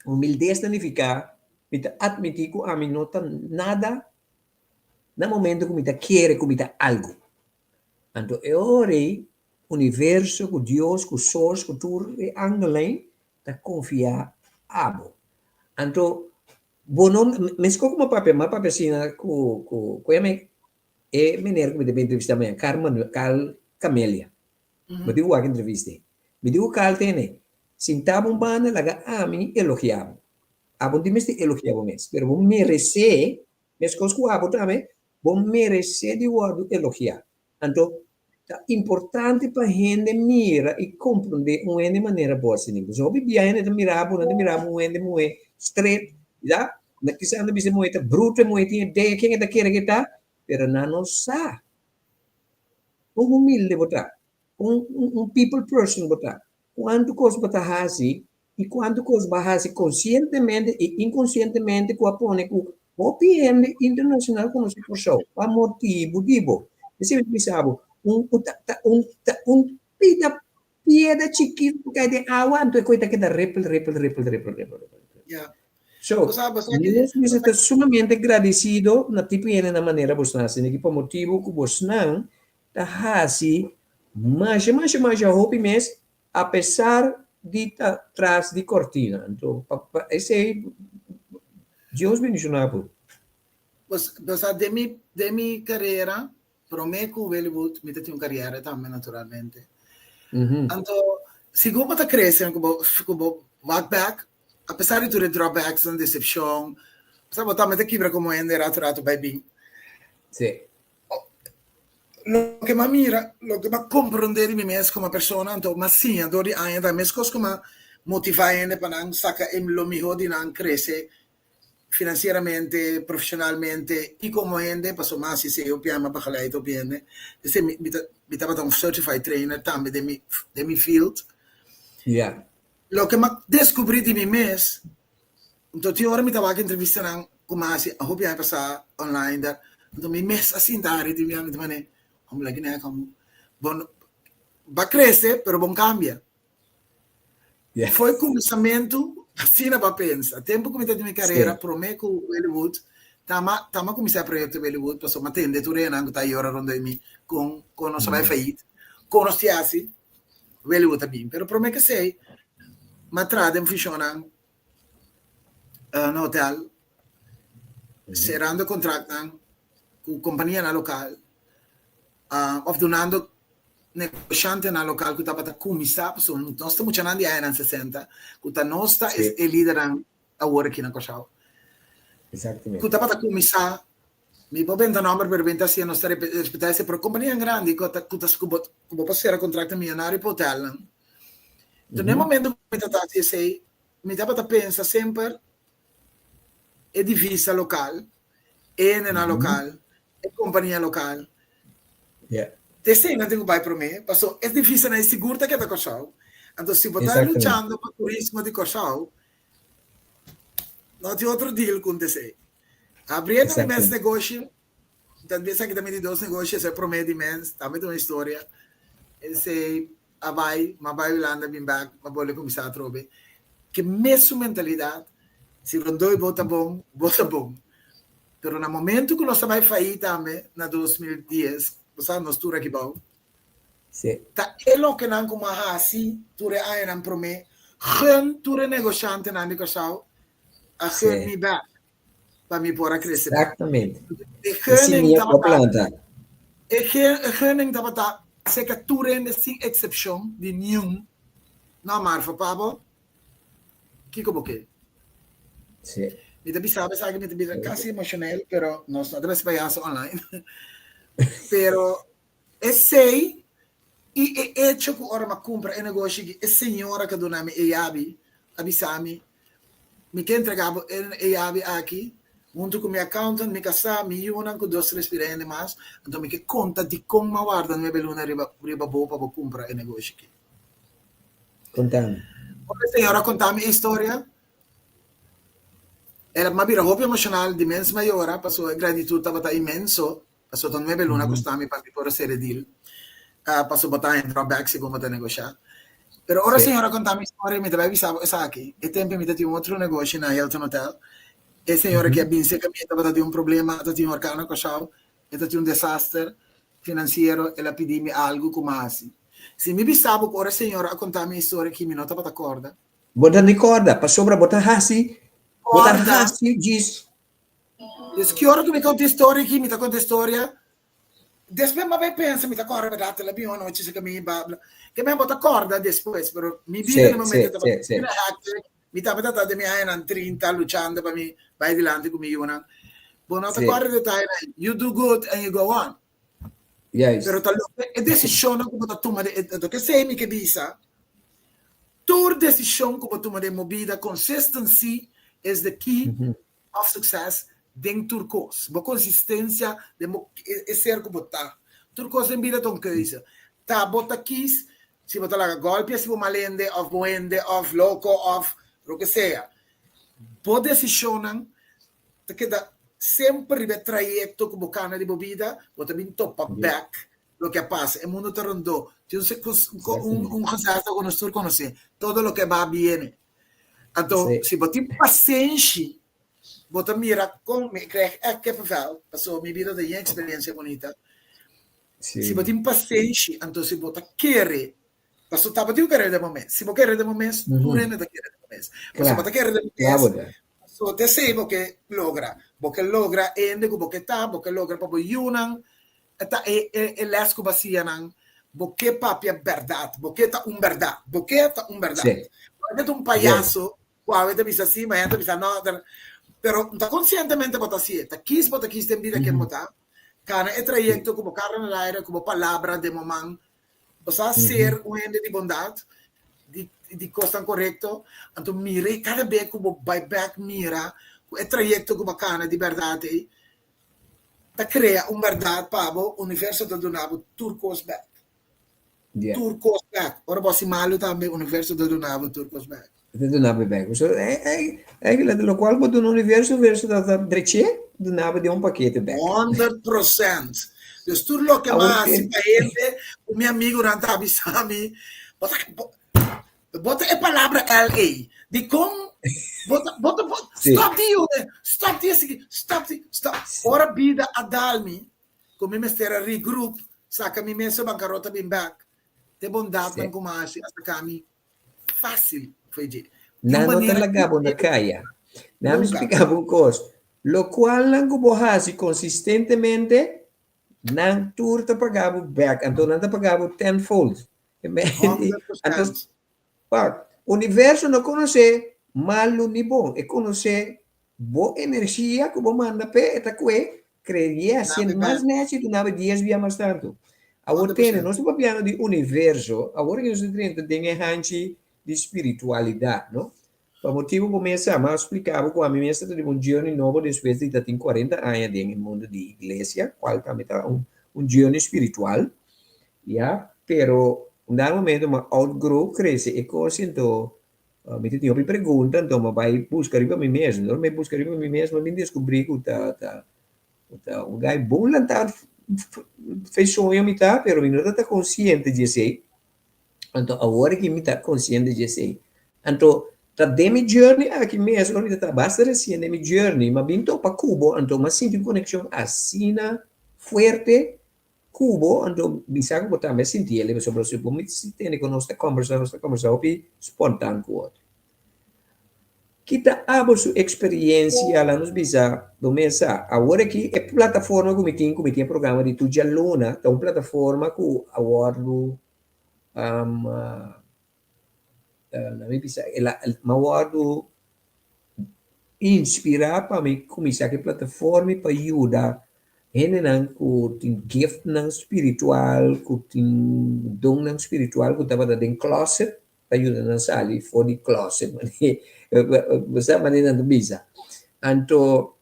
Humildes ta nifiká mi ta atmití ku ami no ta nada Na momento ku mi ta kere ku mi ta algu. Anto e ora ei universo ku Dios ku source ku tur e angelnan ta konfia abo. Anto bo no meskos ku mi a papia mi a papia asina ku ku ku e e meneer ku mi ta bin entrevista mañana Carl Manuel Carl Camelia. Bo tin ku wak entrevista ei. Mi di ku Carl tene sinta bo un banda laga ami elogia bo. Abo no tin mester elogia bo mes pero bo meresé Meskos ku abo tambe, bo meresé di wòrdu elogiá. Anto, ta importante pa hende mira i komprondé un hende manera bo asina. Pasobra hopi bia hende ta mira bo, nan ta mira bo un hende muhé stret, ya. Nan kisas nan ta bisa e muhé ta bruto, e muhé tin idea ken e ta kere ku e ta, pero nan no sa kon humilde bo ta, kon un people person bo ta, kuantu kos bo ta hasi I kuantu kos bo a hasi konsientemente i inkonsientemente ku a pone ku hopi hende internashonal konosé Kòrsou pa motibu di bo. Esei mi ta bisa bo, un ta ta un ta un pida piedra chikitu ku kai den awa anto e koi ta keda ripple ripple ripple ripple ripple ripple. Ya. So, Bo sa bo sa ki nos mester ta sumamente gradisido na tipo hende na manera bosnan asina ki pa motibu ku bosnan ta hasi masha masha masha hopi mes Apesar di ta tras di kortina. Anto pa pa esei Dios bendishoná bo. Pues, bo sa den mi den mi karera, promé ku Hollywood mi ta tin un kariera tambe naturalmente. Anto segun bo ta krese ku bo ku bo wak bèk, apesar di tur e drawbacks-nan, desepshon, sa bo tambe ta kibra komo hende rato rato bai bin. Sí. Loke m'a mira, loke m'a komprondé di mi mes komo persona, anto m'a siña dor di aña ta meskos ku m'a motivá hende pa nan saka e lo mihó di nan krese finansieramente, profeshonalmente i komo hende, pasobra m'a hasi esei hopi aña, m'a begeleid hopi hende. P'esei mi mi ta mi tabata un certified trainer tambe den mi den mi field. Loke m'a deskubrí di mi mes Anto tin ora mi ta wak entrevistanan ku mi a hasi hopi aña pasá online der, anto mi mes a sinta hari tin bia mi ta manera, hombre laki nea komo bo no ba krese pero bo no kambia. Foi kuminsamentu asina bo a pensa. Tempu ku mi ta tin mi karera promé ku Hollywood tama tama kuminsá e proyekto Hollywood pasobra mi a tende tur hendenan ku ta yora rondó di mi kon kon nos a bai fayit, kon nos tin hasi Hollywood a bin. Pero promé ku esei mi a traha den funshonnan na hotel, cerando contractnan cu companianan local of dunando negociantenan local cu tabata cuminsa, pasobra nos ta muchanan di añanan sesenta cu ta nos ta e lidernan awor aki na Kòrsou, cu tabata cuminsa, mi por benta nomber pero benta hacia nos ta respeta esei, pero companianan grandi cu ta cu bo por cera contracto miyonario pa hotelnan. Enton den momento cu mi ta haci esei, Mi tabata pensa semper e divisa lokal, e hendenan lokal, e kompania lokal. Ta esei nan tin ku bai promé, paso e divisanan ei sigur ta keda Kòrsou. Anto si bo ta luchando pa turismo di Kòrsou, no tin otro deal ku esei. Abriendo mi mes negoshi, ta esaki ta mi di dos negoshi, esei promé di mes, tambe ta un historia. Esei a bai, m'a bai Hulanda bin bek, m'a bolbe kuminsá atrobe. Ke mesun mentalidat, si rondó bo ta bon, bo ta bon. Pero na momento ku nos ta bai faí tambe na 2010, bo sa nos tur aki bou, ta e lokenan ku m'a hasi tur e añanan promé, gun tur e negoshantenan di Kòrsou a gun mi bek. pa mi por a crece. Exactamente. E gunning tabata, e gunning tabata seca tur hende sin excepcion di niun. No, Marfa, pa bo, kiko bo ke? Sí. Mi ta bisa esaki, mi ta bisa casi emocional, pero nos no ta bes payaso online. Pero esey. I e echo ku ora m'a kumpra e negoshi aki, e señora ku a duna mi e yabi a bisa mi, Mi ke entrega bo e yabi aki huntu ku mi accountant, mi kasá, mi yunan ku dos tres pira hende mas, anto mi ke konta dikon m'a warda nuebe luna riba riba bo pa bo kumpra e negoshi aki. Konta mi. Ora e señora a konta mi e historia, el a m'a bira hopi emoshonal, di mens m'a yora pasobra e gratitut tabata inmenso. Pasobra ta nuebe luna kosta mi pa mi por a sera e deal. Pasobra bo ta haña drawback segun bo ta negoshá. Pero ora señor a konta mi historia, mi ta bai bisa bo esaki. E tempu mi ta tin un otro negoshi na Hilton Hotel. E señora ke a bin serka mi tabata tin un problema, ta tin horkan na Kòrsou, e ta tin un desaster finansiero, el a pidi mi algu ku mi a hasi. Si mi bisa bo ku ora e señora a konta mi e historia aki mi no tabata kòrda. Bo ta ni kòrda, pasobra bo ta hasi, bo ta hasi djis. Dus ki ora ku mi konta historia aki, mi ta konta historia, despues mi a bai pensa, mi ta kòrda bèrdat, el a bin un anochi serka mi, bla bla. Ke men bo ta kòrda despues, pero mi bida na e momento tabata asina hectic, mi tabata ta den mi añanan trinta luchando pa mi bai dilanti ku mi yunan. Bo no ta kòrda detayenan, you do good and you go on. Pero ta loke e desishonnan ku bo ta tuma, loke esei mi ke bisa, tur desishon ku bo tuma den bo bida, consistency is the key of success den tur kos. Bo konsistensia den bo e ser ku bo ta. Tur kos den bida ta un keuze. Ta bo ta kis si bo ta laga gòlpia si bo mal hende òf bon hende òf loko òf loke sea. Bo desishonnan ta keda semper riba e trayekto ku bo kana di bo bida, bo ta bin topa bèk loke a pasa. E mundu ta rondó. Tin un un gezegde ku nos tur konosé, Todo loke ba biene. Anto, si bo tin pasenshi, bo ta mira kon, mi krijg echt kippenvel, pasobra mi bida ta yen eksperensia bunita. Si bo tin pasenshi, anto si bo ta kere, pasobra tabatin ku kere den bo mes. Si bo kere den bo mes, tur hende ta kere den bo mes. Pasobra bo ta kere den bo mes, pasobra ta esei bo ke logra. Bo ke logra hende ku bo ke ta, bo ke logra pa bo yunan ta e e les ku bo a siña nan, bo ke papia bèrdat, bo ke ta un bèrdat, bo ke ta un bèrdat. Bo no ke ta un payaso ku awe ta bisa si, mañana ta bisa no, pero ta konsientemente bo ta hasié, ta kis bo ta kis den bida ken bo ta, kana e trayekto ku bo kara na laire, ku bo palabra den bo man, bo sa ser un hende di bondat, di di kosnan korekto, anto mira i kada be ku bo bai bèk mira ku e trayekto ku bo a kana di bèrdat ei, ta krea un bèrdat pa bo, universo ta duna bo tur kos bèk. Tur kos bèk. Ora bo hasi malu tambe, universo ta duna bo tur kos bèk. Ta duna bo bèk. So, eigenlijk lokual bo duna universo, universo ta ta dreché duna bo den un pakete bèk. 100%. Dus tur loke mi a hasi pa hende, ku mi amigunan ta bisa mi, bo ta, Bo ta e palabra LA. Dikon bo ta bo ta bo stop di yuda, stop di esaki, stop di stop. Ora bida a dal mi ku mi mester a regroup, saka mi mes e bankarota bin bek, te bondatnan ku mi a hasi a saka mi fásil fo'i dje. Di un Nan no ta manera laga bo na kaya. Nan mi splika bo un kos, lokualnan ku bo hasi konsistentemente, nan tur ta paga bo bek, anto nan ta paga bo tenfold. Anto, wak, universo no konosé malu ni bon. E konosé bo energia ku bo manda p'e, e ta kue krea sien mas nèchi duna bo dies bia mas tantu. Awor tene, nos ta papiando di universo, awor ke nos ta drenta den e hanchi di spiritualidat, no? Pa motibu ku mi a sa, mi a splika bo ku ami mes ta riba un journey nobo despues di ta tin kuarenta aña den e mundu di iglesia, kual tambe ta un un journey spiritual, ya, pero un dado momento mi a outgrow, krese e kos i anto mi ta tin hopi pregunta, anto mi a bai buska riba mi mes, anto ora mi a buska riba mi mes mi a bin deskubrí ku ta ta ku ta un guy bon lantá fe soño mi ta, pero mi no ta ta konsiente di esei. Anto awor aki mi ta konsiente di esei. Anto ta den mi journey aki mes, ora mi ta ta basta resien den mi journey, m'a bin topa ku bo, anto m'a sinti un konekshon asina fuerte ku bo, anto mi sa ku bo tambe a sinti el, pasobra si bo mi tende ku nos ta kòmbersá, nos ta kòmbersá hopi spontan ku otro. Ki ta abo su eksperiensia? Laga nos bisa bo mes sa. Awor aki e plataforma ku mi tin, ku mi tin e programa di tur djaluna, ta un plataforma ku a wòrdu laga mi bisa, el a mi a wòrdu inspirá pa mi kuminsá ku e plataforma pa yuda. Hendenan ku tin giftnan spiritual, ku tin donnan spiritual ku tabata den closet, ta yuda nan sali for di closet, bo sa manera nan ta bisa. Anto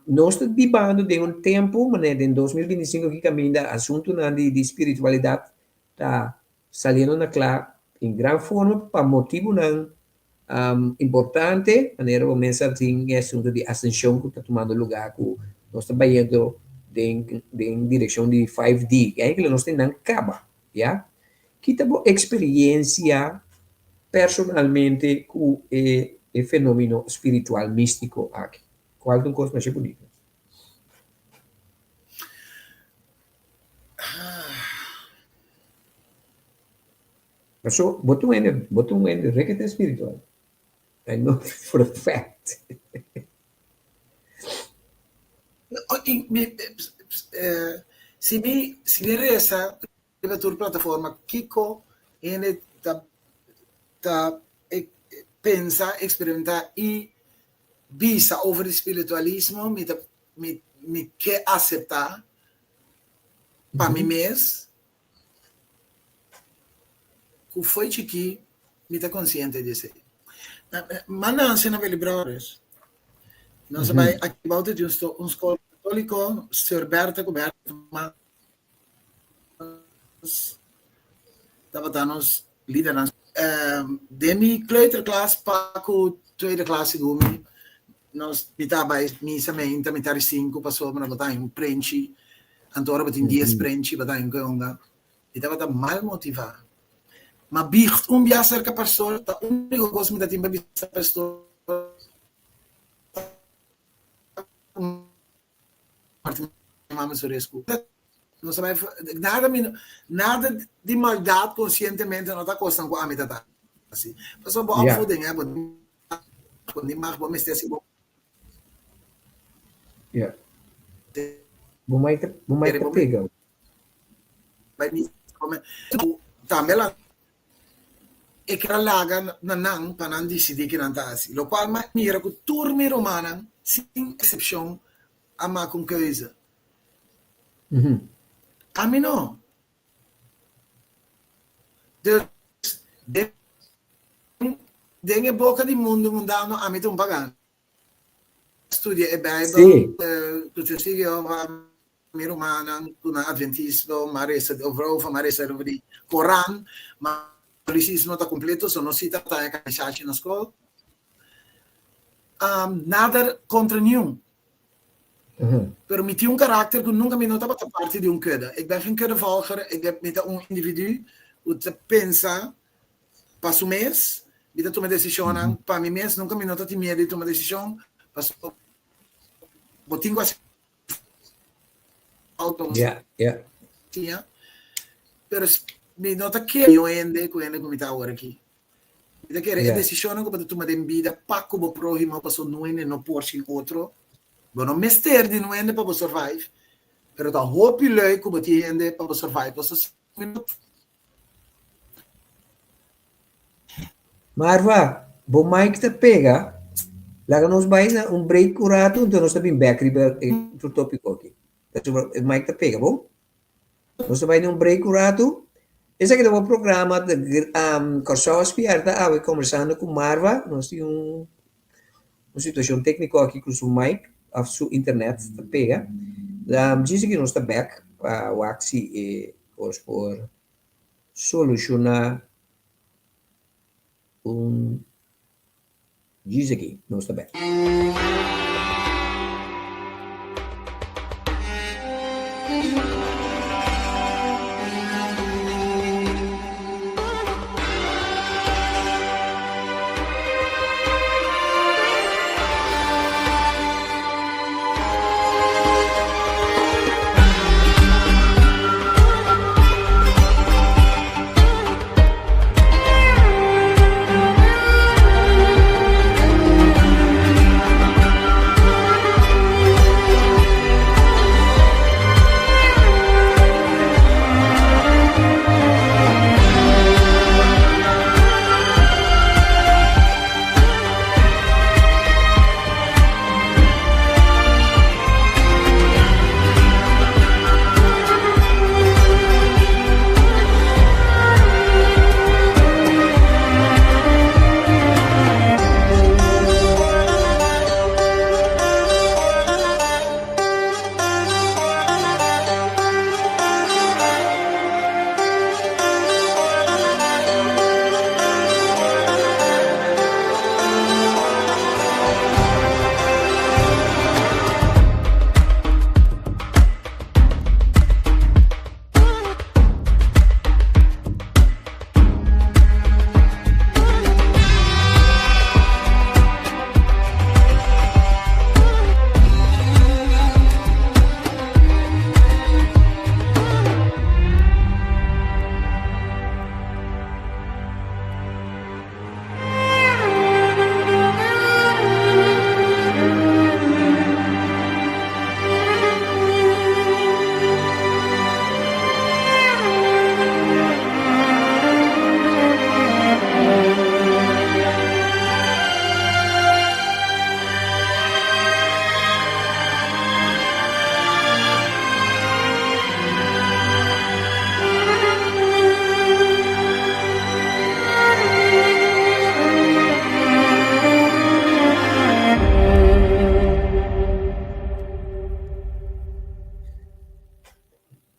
nos ta bibando den un tempu, manera den 2025 aki kaminda asuntunan di spiritualidat ta saliendo na kla den gran forma pa motibunan importante, manera bo mester tin e asuntu di asenshon ku ta tumando lugá ku nos ta bayendo den den direkshon di 5D, eigenlijk nos tin nan kaba, ya. Ki ta bo eksperiensia personalmente ku e e fenomeno spiritual místiko aki? Kual ta un kos masha bunita? Paso bo ta un hende, bo ta un hende rekete spiritual. I know for a fact. Si mi si mi resa riba tur plataforma kiko hende ta ta pensa, eksperimenta i bisa over di spiritualismo mi ta mi mi ke aseptá pa mi mes. Ku foi chikí mi ta konsiente di esei. M'a nase na Willibrordus. Nos a bai aki bou di un skol katóliko, Seur Bertha ku Bertha Mans tabata nos lidernan. Den mi kleuterklas pa ku tweede klas segun mi, nos mi ta bai misa meinta mitar di sinku pasobra bo ta haña un prenchi. Anto ora bo tin dies prenchi bo ta haña un keunga. Mi tabata mal motivá. Ma biecht un bia serka pastor ta úniko kos mi ta tin pa bisa pastor ta ku Martin mama su resku. No sa bai nada mi nada di maldat konsientemente no ta kosnan ku ami ta ta hasi. Pasobra bo opvoeding hè bo di mag bo mester si bo. Ya. Bo mai ta bo mai ta pega. Bai mi tambe la e kera laga na nan pa nan disidí ke nan ta hasi. Lokual mi a mira ku tur mi rumannan sin eksepshon a maka un keuze. Ami no. Dus den den e boka di mundu mundano ami ta un pagano. Studia e Bijbel ku Testigo di Jehová, mi rumannan ku nan adventismo, m'a resa di over, m'a resa over di Koran, ma katolicismo ta kompleto, so no si ta taña kanishashi na skol. Nada kontra niun. Pero mi tin un karakter ku nunka mi no tabata parti di un kudde. Ik ben geen kuddevolger, ik mi ta un individu ku ta pensa pa su mes, mi ta tuma desishonnan pa mi mes, nunka mi no ta tin miedu di tuma desishon, pasobra bo tin ku hasi fout, siña, pero mi no ta kere niun hende ku hende ku mi ta awor aki. Mi ta kere e desishonnan ku bo ta tuma den bida pa ku bo próhimo pasobra no hende no por sin otro. Bo no mester di un hende pa bo survive, pero ta hopi leuk ku bo tin hende pa bo survive pasobra si no. Marva, bo mic ta pega, laga nos bai na un break un ratu enton nos ta bin bek riba e otro tópiko aki. Pasobra e mic ta pega, bon? Nos ta bai na un break un ratu. Esaki ta bo programa de Kòrsou a Spièrta awe kombersando ku Marva. Nos tin un un situashon tékniko aki ku su mic òf su internet ta pega. Djis aki nos ta bek pa wak si e kos por solushoná un djis aki nos ta bek.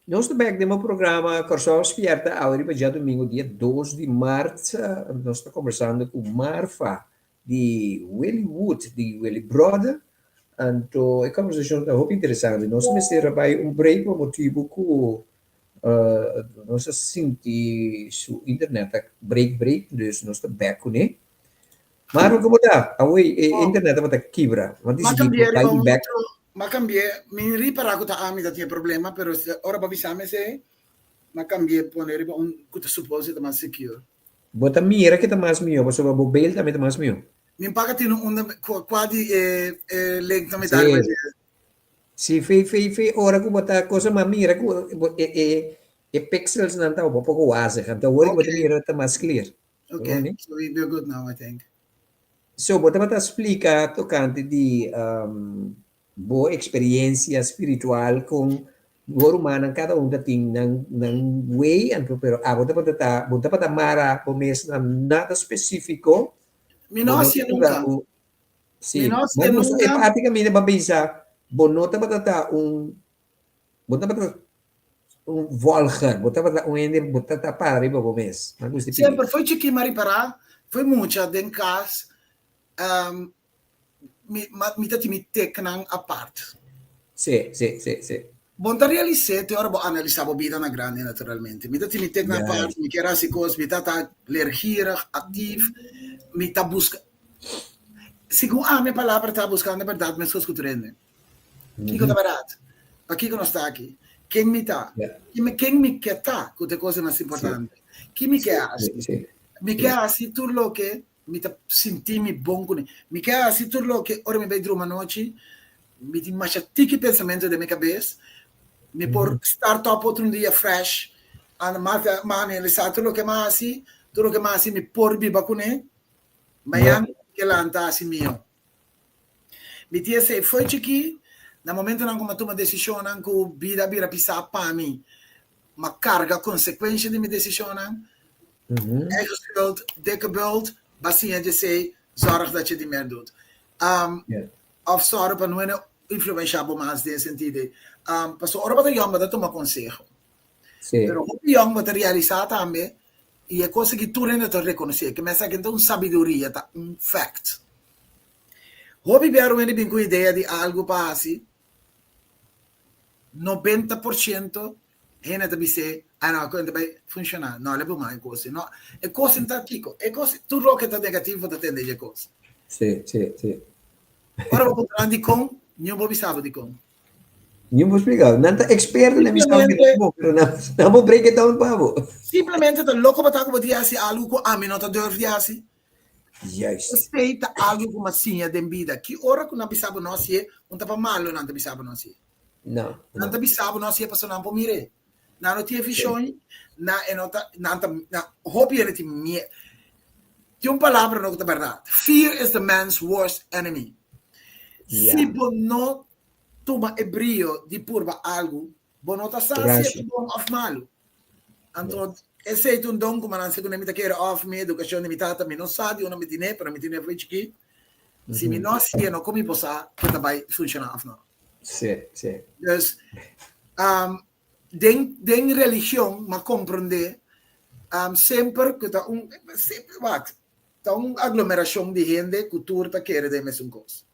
Nos ta bek den bo programa Kòrsou Spièrta awe riba djadumingu dia dos di mart. Nos ta kombersando ku Marfa di Willy Wood di Willy Brother. Anto e kombersashon ta hopi interesante. Nos mester a bai un break pa motibu ku nos a sinti su internet ta break break, dus nos ta bek kuné. Marfa, komo ta? Awe e internet tabata kibra. M'a disidí ku bai di bek. M'a cambié, mi ripara cu ta ami ta tin e problema, pero ora bo bisa mi esey, m'a cambié pone riba un cu ta suppose ta mas secure. Bo ta mira ke ta mas mihó pasobra bo beeld tambe ta mas mihó. Mi paga tin un unda cua di e e link ta mi ta riba dje. Si, fe fe fe ora cu bo ta cosa m'a mira cu e e e pixels nan ta un poco wazig, anto awor cu bo ta mira ta mas clear. Ok, so we are good now I think. So bo tabata splika tokante di bo eksperiencia spiritual kon bo rumannan kada un ta tin nan nan way anto pero abo tabata ta bo tabata mara bo mes na nada spesifiko. Mi no hasié nunka. Si, mi no hasié nunka. E parti kaminda bo a bisa bo no tabata ta un bo tabata un volger, bo tabata un hende bo ta ta para riba bo mes. Ma gusta pidi. Semper foi chikí m'a ripará, foi mucha den kas, mi mi ta tin mi teknan apart. Sí, sí, sí, sí. Bo no ta realis'é te ora bo analisá bo bida na grandi naturalmente. Mi ta tin mi teknan apart, mi kier hasi kos, mi ta ta leergierig, aktief, mi ta buska, segun ami e palabra ta buskando e bèrdat meskos ku tur hende. Kiko ta bèrdat? Pakiko nos ta aki? Ken mi ta? Ken mi ke ta? Ku ta e kos di mas importante. Ki mi ke hasi? Mi ke hasi tur loke mi ta sinti mi bon kuné. Mi ke hasi tur loke ora mi bai drumi anochi mi tin masha tiki pensamentu den mi kabes. Mi por start up otro un dia fresh. Anda m'a analisá tur loke m'a hasi, tur loke m'a hasi mi por biba kuné. Mañan mi ke lanta hasi mihó. Mi tia esei foi chikí, na momentonan ku mi a tuma desishonnan ku bida a bira pisá pa mi, mi a karga konsekuensha di mi desishonnan. Eigen schuld, dikke bult, bo a siña dje esei, zorg dat je di mer doet. Òf sòru pa no hende influenshá bo mas den e sentido ei. Pasobra ora bo ta yòn bo ta tuma konseho. Pero hopi yòn bo ta realisá tambe i e kos aki tur hende ta rekonosé, ke mester aki no ta un sabiduria, ta un fact. Hopi bia un hende bin ku idea di algu pa hasi, 90% hende ta bis'é, ah no, e ta bai funshoná, no, lei por mas e kos ei, no, e kos ei ta kiko? E kos, tur loke ta negativo ta tende dje kos. Sí, sí, sí. Ora bo puntra nan dikon, niun por bisa bo dikon. Niun por splika. Nan ta eksperto na bisa bo kiko bo, pero nan nan por break it down pa bo. Simplemente ta loko pa ta ku bo tin hasi algu ku ami no ta durf di hasi. Juist. Esei ta algu ku mi a siña den bida. Ki ora ku nan bisa bo no hasié, un ta pa malu nan ta bisa bo no hasié. No, Nan no. ta bisa bo no hasié pasobra nan por mir'é. Nan no tin e vishon, nan e no ta, nan ta, nan, hopi hende tin mie. Tin un palabra no ku ta bèrdat, Fear is the man's worst enemy. Ja. Si bo no tuma e brio di purba algu, Bo no ta sa si e ta bon òf malu. Anto, esei ta un don ku mi a nanse kuné. Mi ta kere òf mi edukashon di mi tata, mi no sa di unda mi tin'é, pero mi tin'é for chikí. Si mi no hasié, no kon mi por sa ku ta bai funshoná òf no. Sí, sí. Dus, den, den religion mi a komprondé semper ku ta un, wak, ta un aglomerashon di hende ku tur ta kere den e mesun kos.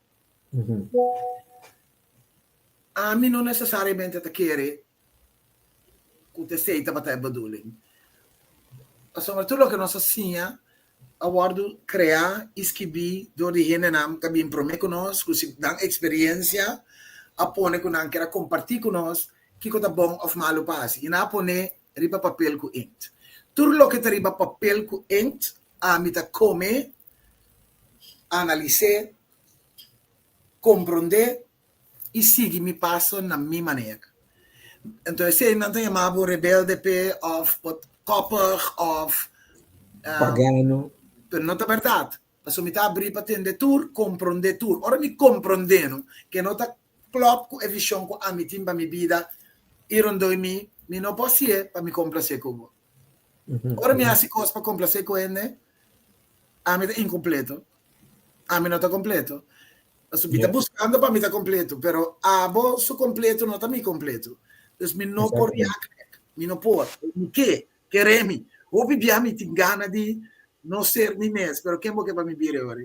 Ami no nesesariamente ta kere ku ta esei tabata e bedoeling. Pasobra tur loke nos a siña a wòrdu kreá i skibí dor di hendenan ku a bin promé ku nos, ku si nan eksperensia a pone ku nan kier a kompartí ku nos kiko ta bon òf malu pa hasi. I nan a pone riba papel ku inkt. Tur loke ta riba papel ku inkt ami ta kome, analis'é, komprondé i sigui mi paso na mi manera. Enton esei nan ta yama bo rebelde p'e òf koppig òf Pagano. Pero no ta bèrdat. Pasobra mi ta abrí pa tende tur, komprondé tur. Ora mi komprondé no, ke no ta klòp ku e vishon ku ami tin pa mi bida i rondó mi, mi no por hasié pa mi komplasé ku bo. Ora mi hasi kos pa komplasé ku hende, ami ta inkompleto. Ami no ta kompleto. Pasobra mi ta buskando pa mi ta kompleto, pero abo su kompleto no ta mi kompleto. Dus mi no por react bek. Mi no por. Mi ke. Kere mi. Hopi bia mi tin gana di no ser mi mes, pero ken bo ke pa mi bira ora?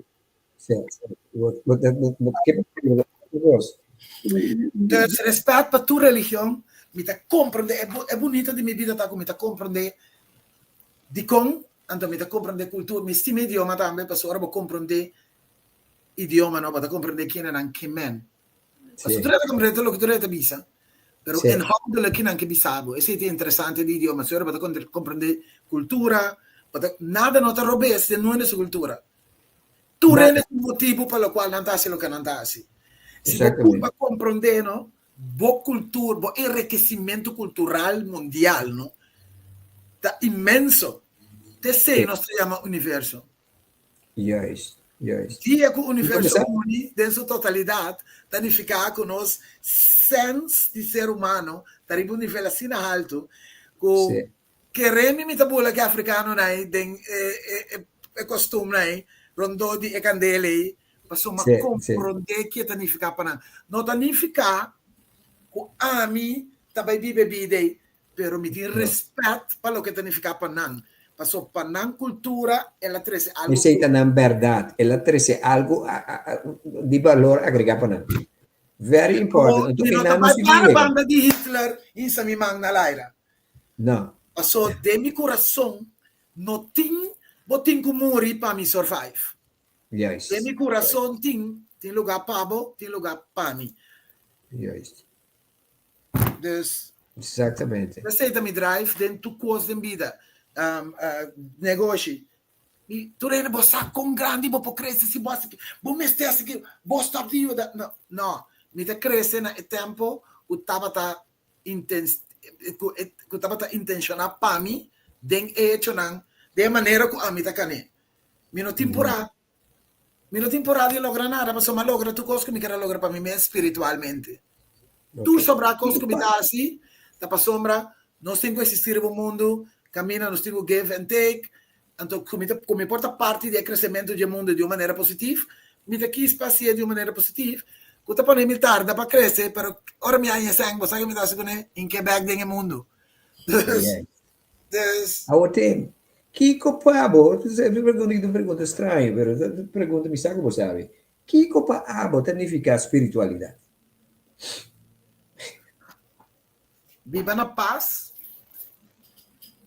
Sí, sí. Bo, bo, bo, bo ke pa mi bira bos. Dus respet pa tur religion, mi ta comprende, e, e bunita di mi bida ta ku mi ta comprende dikon, anto mi ta comprende kultura, mi stima idioma tambe, pasobra ora bo comprende idioma no, bo ta comprende kinenan ke men. Pasobra tur ta comprende loke tur ta bisa, pero inhoudelijk kinan ke bisa bo. Esei ta interesante di idioma, pasobra bo ta comprende kultura, bo ta, nada no ta robes den nunde su kultura. Tur hende tin motibu pa lokual nan ta hasi loke nan ta hasi. Si bo purba komprondé no, bo kultura, bo enrikesimentu kultural mundial no, ta inmenso. Ta esei nos ta yama universo. Juist, juist. Dia ku universo uni den su totalidat ta nifiká ku nos sens di ser humano ta riba un nivel asina haltu ku Kere mi mi ta bula ku e afrikanonan ei den e kostumnan ei rondó di e kandela ei pasobra mi a komprondé ke ta nifiká pa nan. No ta nifiká ku ami ta bai biba e bida ei, pero mi tin rèspèt pa loke ta nifiká pa nan, pasobra pa nan kultura el a trese algu. Esei ta nan bèrdat, el a trese algu di balor agregá pa nan. Very important. Mi no ta bai para banda di Hitler hinsa mi man na laira. No. Paso den mi kurason no tin bo tin ku muri pa mi survive. Juist. Den mi kurason tin tin luga pa bo, tin luga pa mi. Juist. Dus. Exactamente. Esei ta mi drive den tur kos den bida. Um, uh, negoshi. Mi tur hende bo sa kon grandi bo por krese si bo hasi ki, bo mester hasi ki, bo stop di yuda. No, no. Mi ta krese na e tempo ku tabata ku tabata intenshoná pa mi den e echonan, den e manera ku ami ta kané. Mi no tin purá, mi no tin purá di logra nada, pasobra mi a logra tur kos ku mi ker a logra pa mi mes spiritualmente. Tur sobrá kos ku mi ta hasi ta pasobra nos tin ku eksistí riba un mundu kaminda nos tin ku give and take, Anto ku mi ta ku mi por ta parti di e kresementu di e mundu di un manera positif, mi ta kis pa hasié di un manera positif, ku ta pone mi tarda pa krese, pero ora mi haña esèn, bo sa ke mi ta hasi kuné? Hink'é bèk den e mundu. Dus, dus. Awor te, kiko pa bo, e pregunta aki ta un pregunta straño, pero ta un pregunta mi sa ku bo sabi. Kiko pa abo ta nifiká spiritualidat? Biba na pas.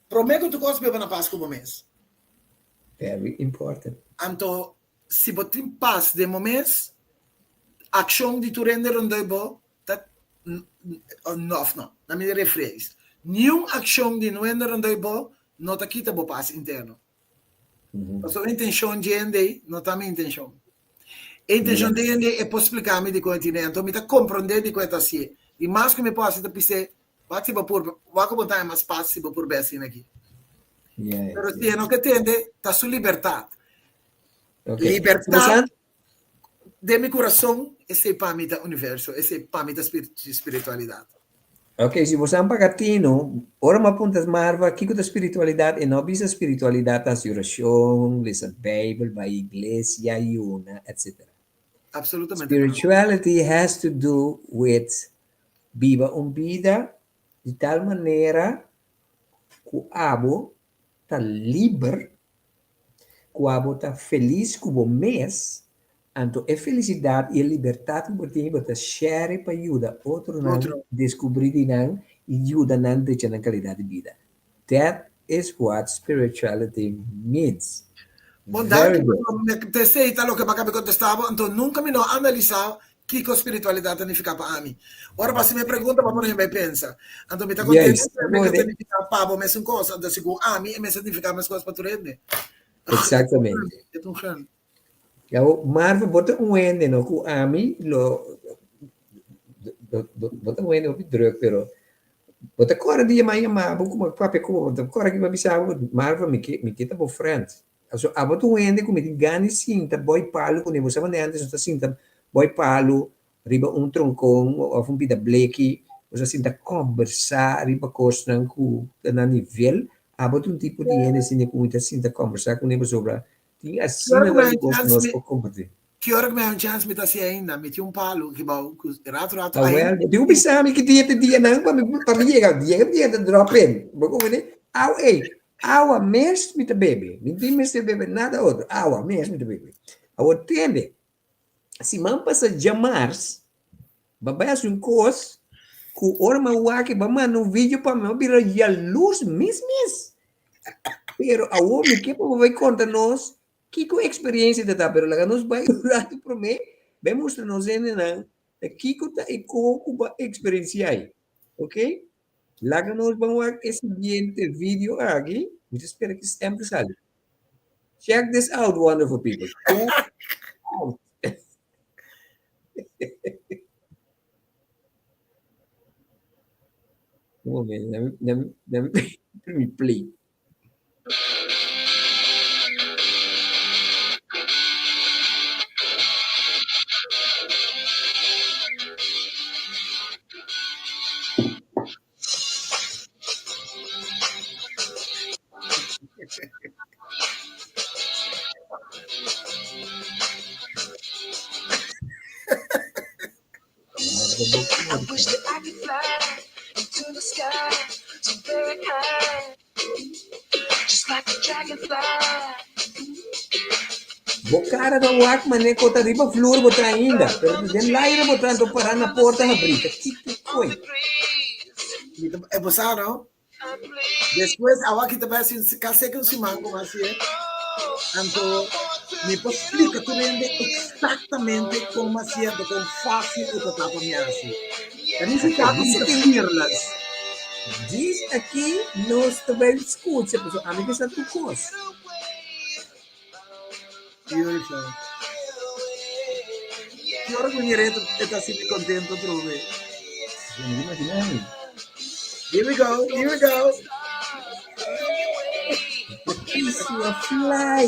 Promé ku tur kos biba na pas ku bo mes. Very important. Anto si bo tin pas den bo mes, akshon di tur hende rondó bo ta òf no, laat mi rephrase, niun akshon di un hende rondó bo no ta kita bo pas interno. Pasobra e intenshon dje hende ei no ta mi intenshon. E intenshon di hende ei e por splika mi dikon e tine, anto mi ta komprondé dikon e ta hasié. I mas ku mi por hasi ta bis'é, Wak si bo por, wak ku bo ta haña mas pas si bo por bes asina aki. Pero si e no ke tende, ta su libertat. Libertat den mi kurason, esei pa mi ta universo, esei pa mi ta spiritualidat. Ok, si bo sa paga tino, ora mi a punta Marva kiko ta spiritualidat, e no a bisa spiritualidat ta hasi orashon, lesa Beibel, bai iglesia, yuna, etc. Absolutamente. Spirituality has to do with biba un bida di tal manera ku abo ta liber, ku abo ta felis ku bo mes, anto e felisidat i e libertat ku bo tin bo ta share pa yuda otronan deskubrí di nan i yuda nan drecha nan kalidat di bida. That is what spirituality means. Bon danki pasobra esei ta loke bo a kabe kontestá bo, anto nunka mi no a analisá Kiko spiritualidat ta nifiká pa ami? Ora bo hasi mi e pregunta, bo a pone mi bai pensa. Anto mi ta kontentu ku e ta nifiká pa bo mesun kos. Anto segun ami, e mester nifiká mes kos pa tur hende. Eksaktamente. E ta un gen. Ya bo, Marva, bo ta un hende no ku ami lo, bo ta un hende hopi drùk, pero bo ta kòrda di yama yama bo ku papia ku bo, bo ta kòrda ki bo a bisa bo, Marva, mi ke mi ke ta bo frènt. Pasobra abo ta un hende ku mi tin gana di sinta boi palu kuné. Bo sa manera antes nos ta sinta boi palu riba un tronkon òf un pida bleki, nos ta sinta kòmbersá riba kosnan ku ta na nivel. Abo ta un tipo di hende asina ku mi ta sinta kòmbersá kuné pasobra tin asina tantu kos ku nos por kompartí. Ki ora ku mi haña un chance mi ta hasi ainda. Mi tin un palu ki bou ku rato rato Ah, ainda. well, digo bisa mi ki dia te dia nan pa mi pa mi yega dia dia ta drop in. Bo como ne? Awa, ey, awa mes mi ta bebe. Mi tin mester bebe nada otro. Awa mes mi ta bebe. Awor tende, siman pasa djamars, ba bai hasi un kos ku ora mi a wak ba manda un video pa mi, mi a bira yalurs mis mis. Pero awor mi ke pa bo bai konta nos Kiko eksperiencia ta ta? Pero laga nos bai un ratu promé, bai mustra nos hendenan ta kiko ta e ko ku bo a eksperensiá ei. Ok? Laga nos ban wak e siguiente video aki. Mi ta spera ku stem ta sali. Check this out, wonderful people. Check out. Un momento, let me, let me, let me, let me play. I wish that I could fly into the sky so very high, just like a dragonfly. Bo cara ta wak mane ko ta riba flur bo ta ainda, pero den laire bo ta anto para na porta habri, ta kiko koe. Mi ta, e bo sa no? Despues awa ki ta bai hasi kasi un siman ku hasi e. Anto mi por splika tur hende eksaktamente kon hasi anto kon fásil e ta ta pa mi hasi. Ta nifiká ku mi ta fearless. Djis aki nos ta bai skucha pasobra ami ke sa tur kos. Beautiful. Ki ora ku mira e ta sinti kontento atrobe. Here we go, here we go. Kiss you a fly.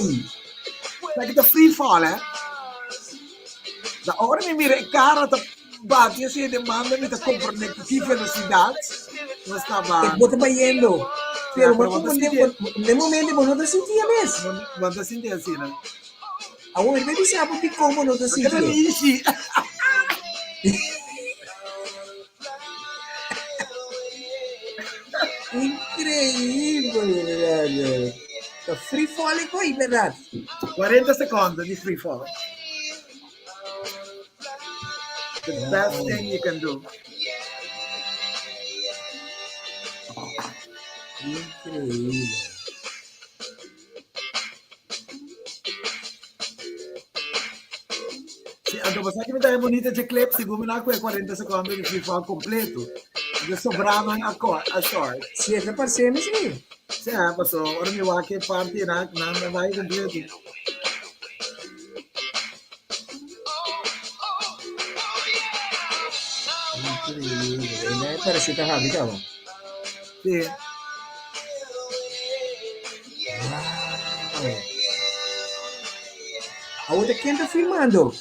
Like the free fall, eh? Da ora mi mira e cara ta bati así de manda mi ta comprende ki velocidad no estaba. E bo ta bayendo. Pero Ja, bo pero bo ta comprende, de momento bo no ta sinti mes. Bo ta sinti así, no? Awor, mi bisa bo dikon bo no ta Porque sinti. lishi. Increíble, brother. Ta free falling koe, verdad? 40 seconden di free fall. The best thing you can do. Increíble. Sí, anto basta que me tá bonita de clip, según me na 40 seconden di free fall completo. De sobraman a, a short. Sí, ta parse mi sí. Sí, ah, pasó. Ora mi wak e party na na vai completo. Increíble. E parece ta habi caba. Sí. Wow. Awor ken ta filmando?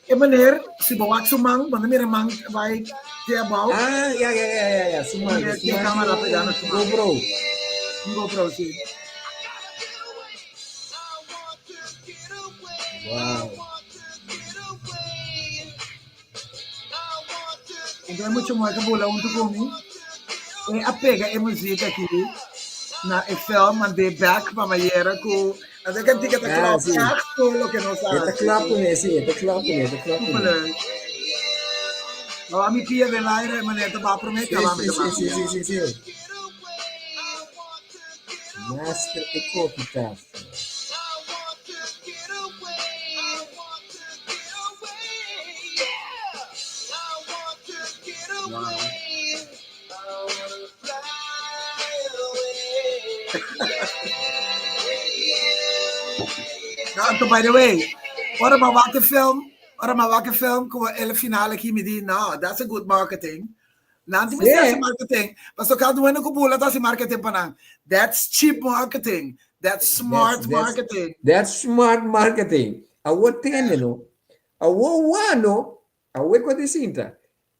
E meneer, si bo wak su man, bo no mira man bai te abou. Ah, ya, ya, ya, ya, ya. Su man, Meneer su tin man camera tin pegá na su man. GoPro. Un GoPro, sí. Wow. Entonces mucho mooi que bula junto con mi. E a pega e muziek aqui na e film mandé back pa mayera ku a cantica ta Ah, klop sí. echt con lo que nos E ta hace. klap kuné, sí, e ta klap kuné, e ta klap kuné. Superleuk. Nou, a mi pia den aire, meneer te ba promé Sí, kaba mi sí, te sí, ba sí, pia. sí, sí, sí. Master e koki ta. Wow. Nou, anto by the way, ora ma wak e film, ora ma wak e film ku el finale aki mi di, no, that's a good marketing. Nan ti mester hasi marketing. Paso kada un hende ku bula ta hasi marketing pa nan. That's cheap marketing. That's smart That's, that's, marketing. that's smart marketing. Awor tende no. Awor wano, awor ku a sinta.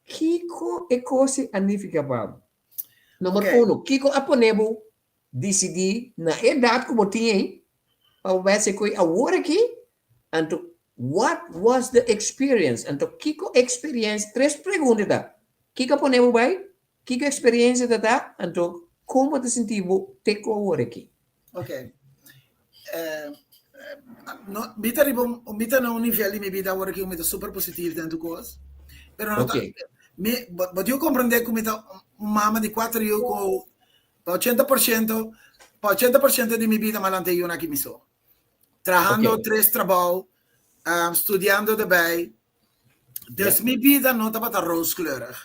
Kiko e kos a nifiká pa bo? Number Okay. uno, kiko a pone bo disidí na edat ku bo tin ei, pa bo bai hasi koi awor aki, anto What was the experience? Anto kiko experience? Tres pregunta ta. Kiko a pone bo bai? Kiko experiencia ta ta? Anto kon bo ta sinti bo te ku awor aki? Ok. Eh, no, mi ta riba un, mi ta na un nivel di mi bida awor aki mi ta super positief den tu kos. Pero no ta, Ok. mi, bo, bo diu comprende ku mi ta un mama di kuater yu ku pa 80%, pa 80% di mi bida malante yu na aki mi so. Trahando Ok. tres trabou, um, studiando erbij. Dus Ja. mi bida no tabata rooskleurig.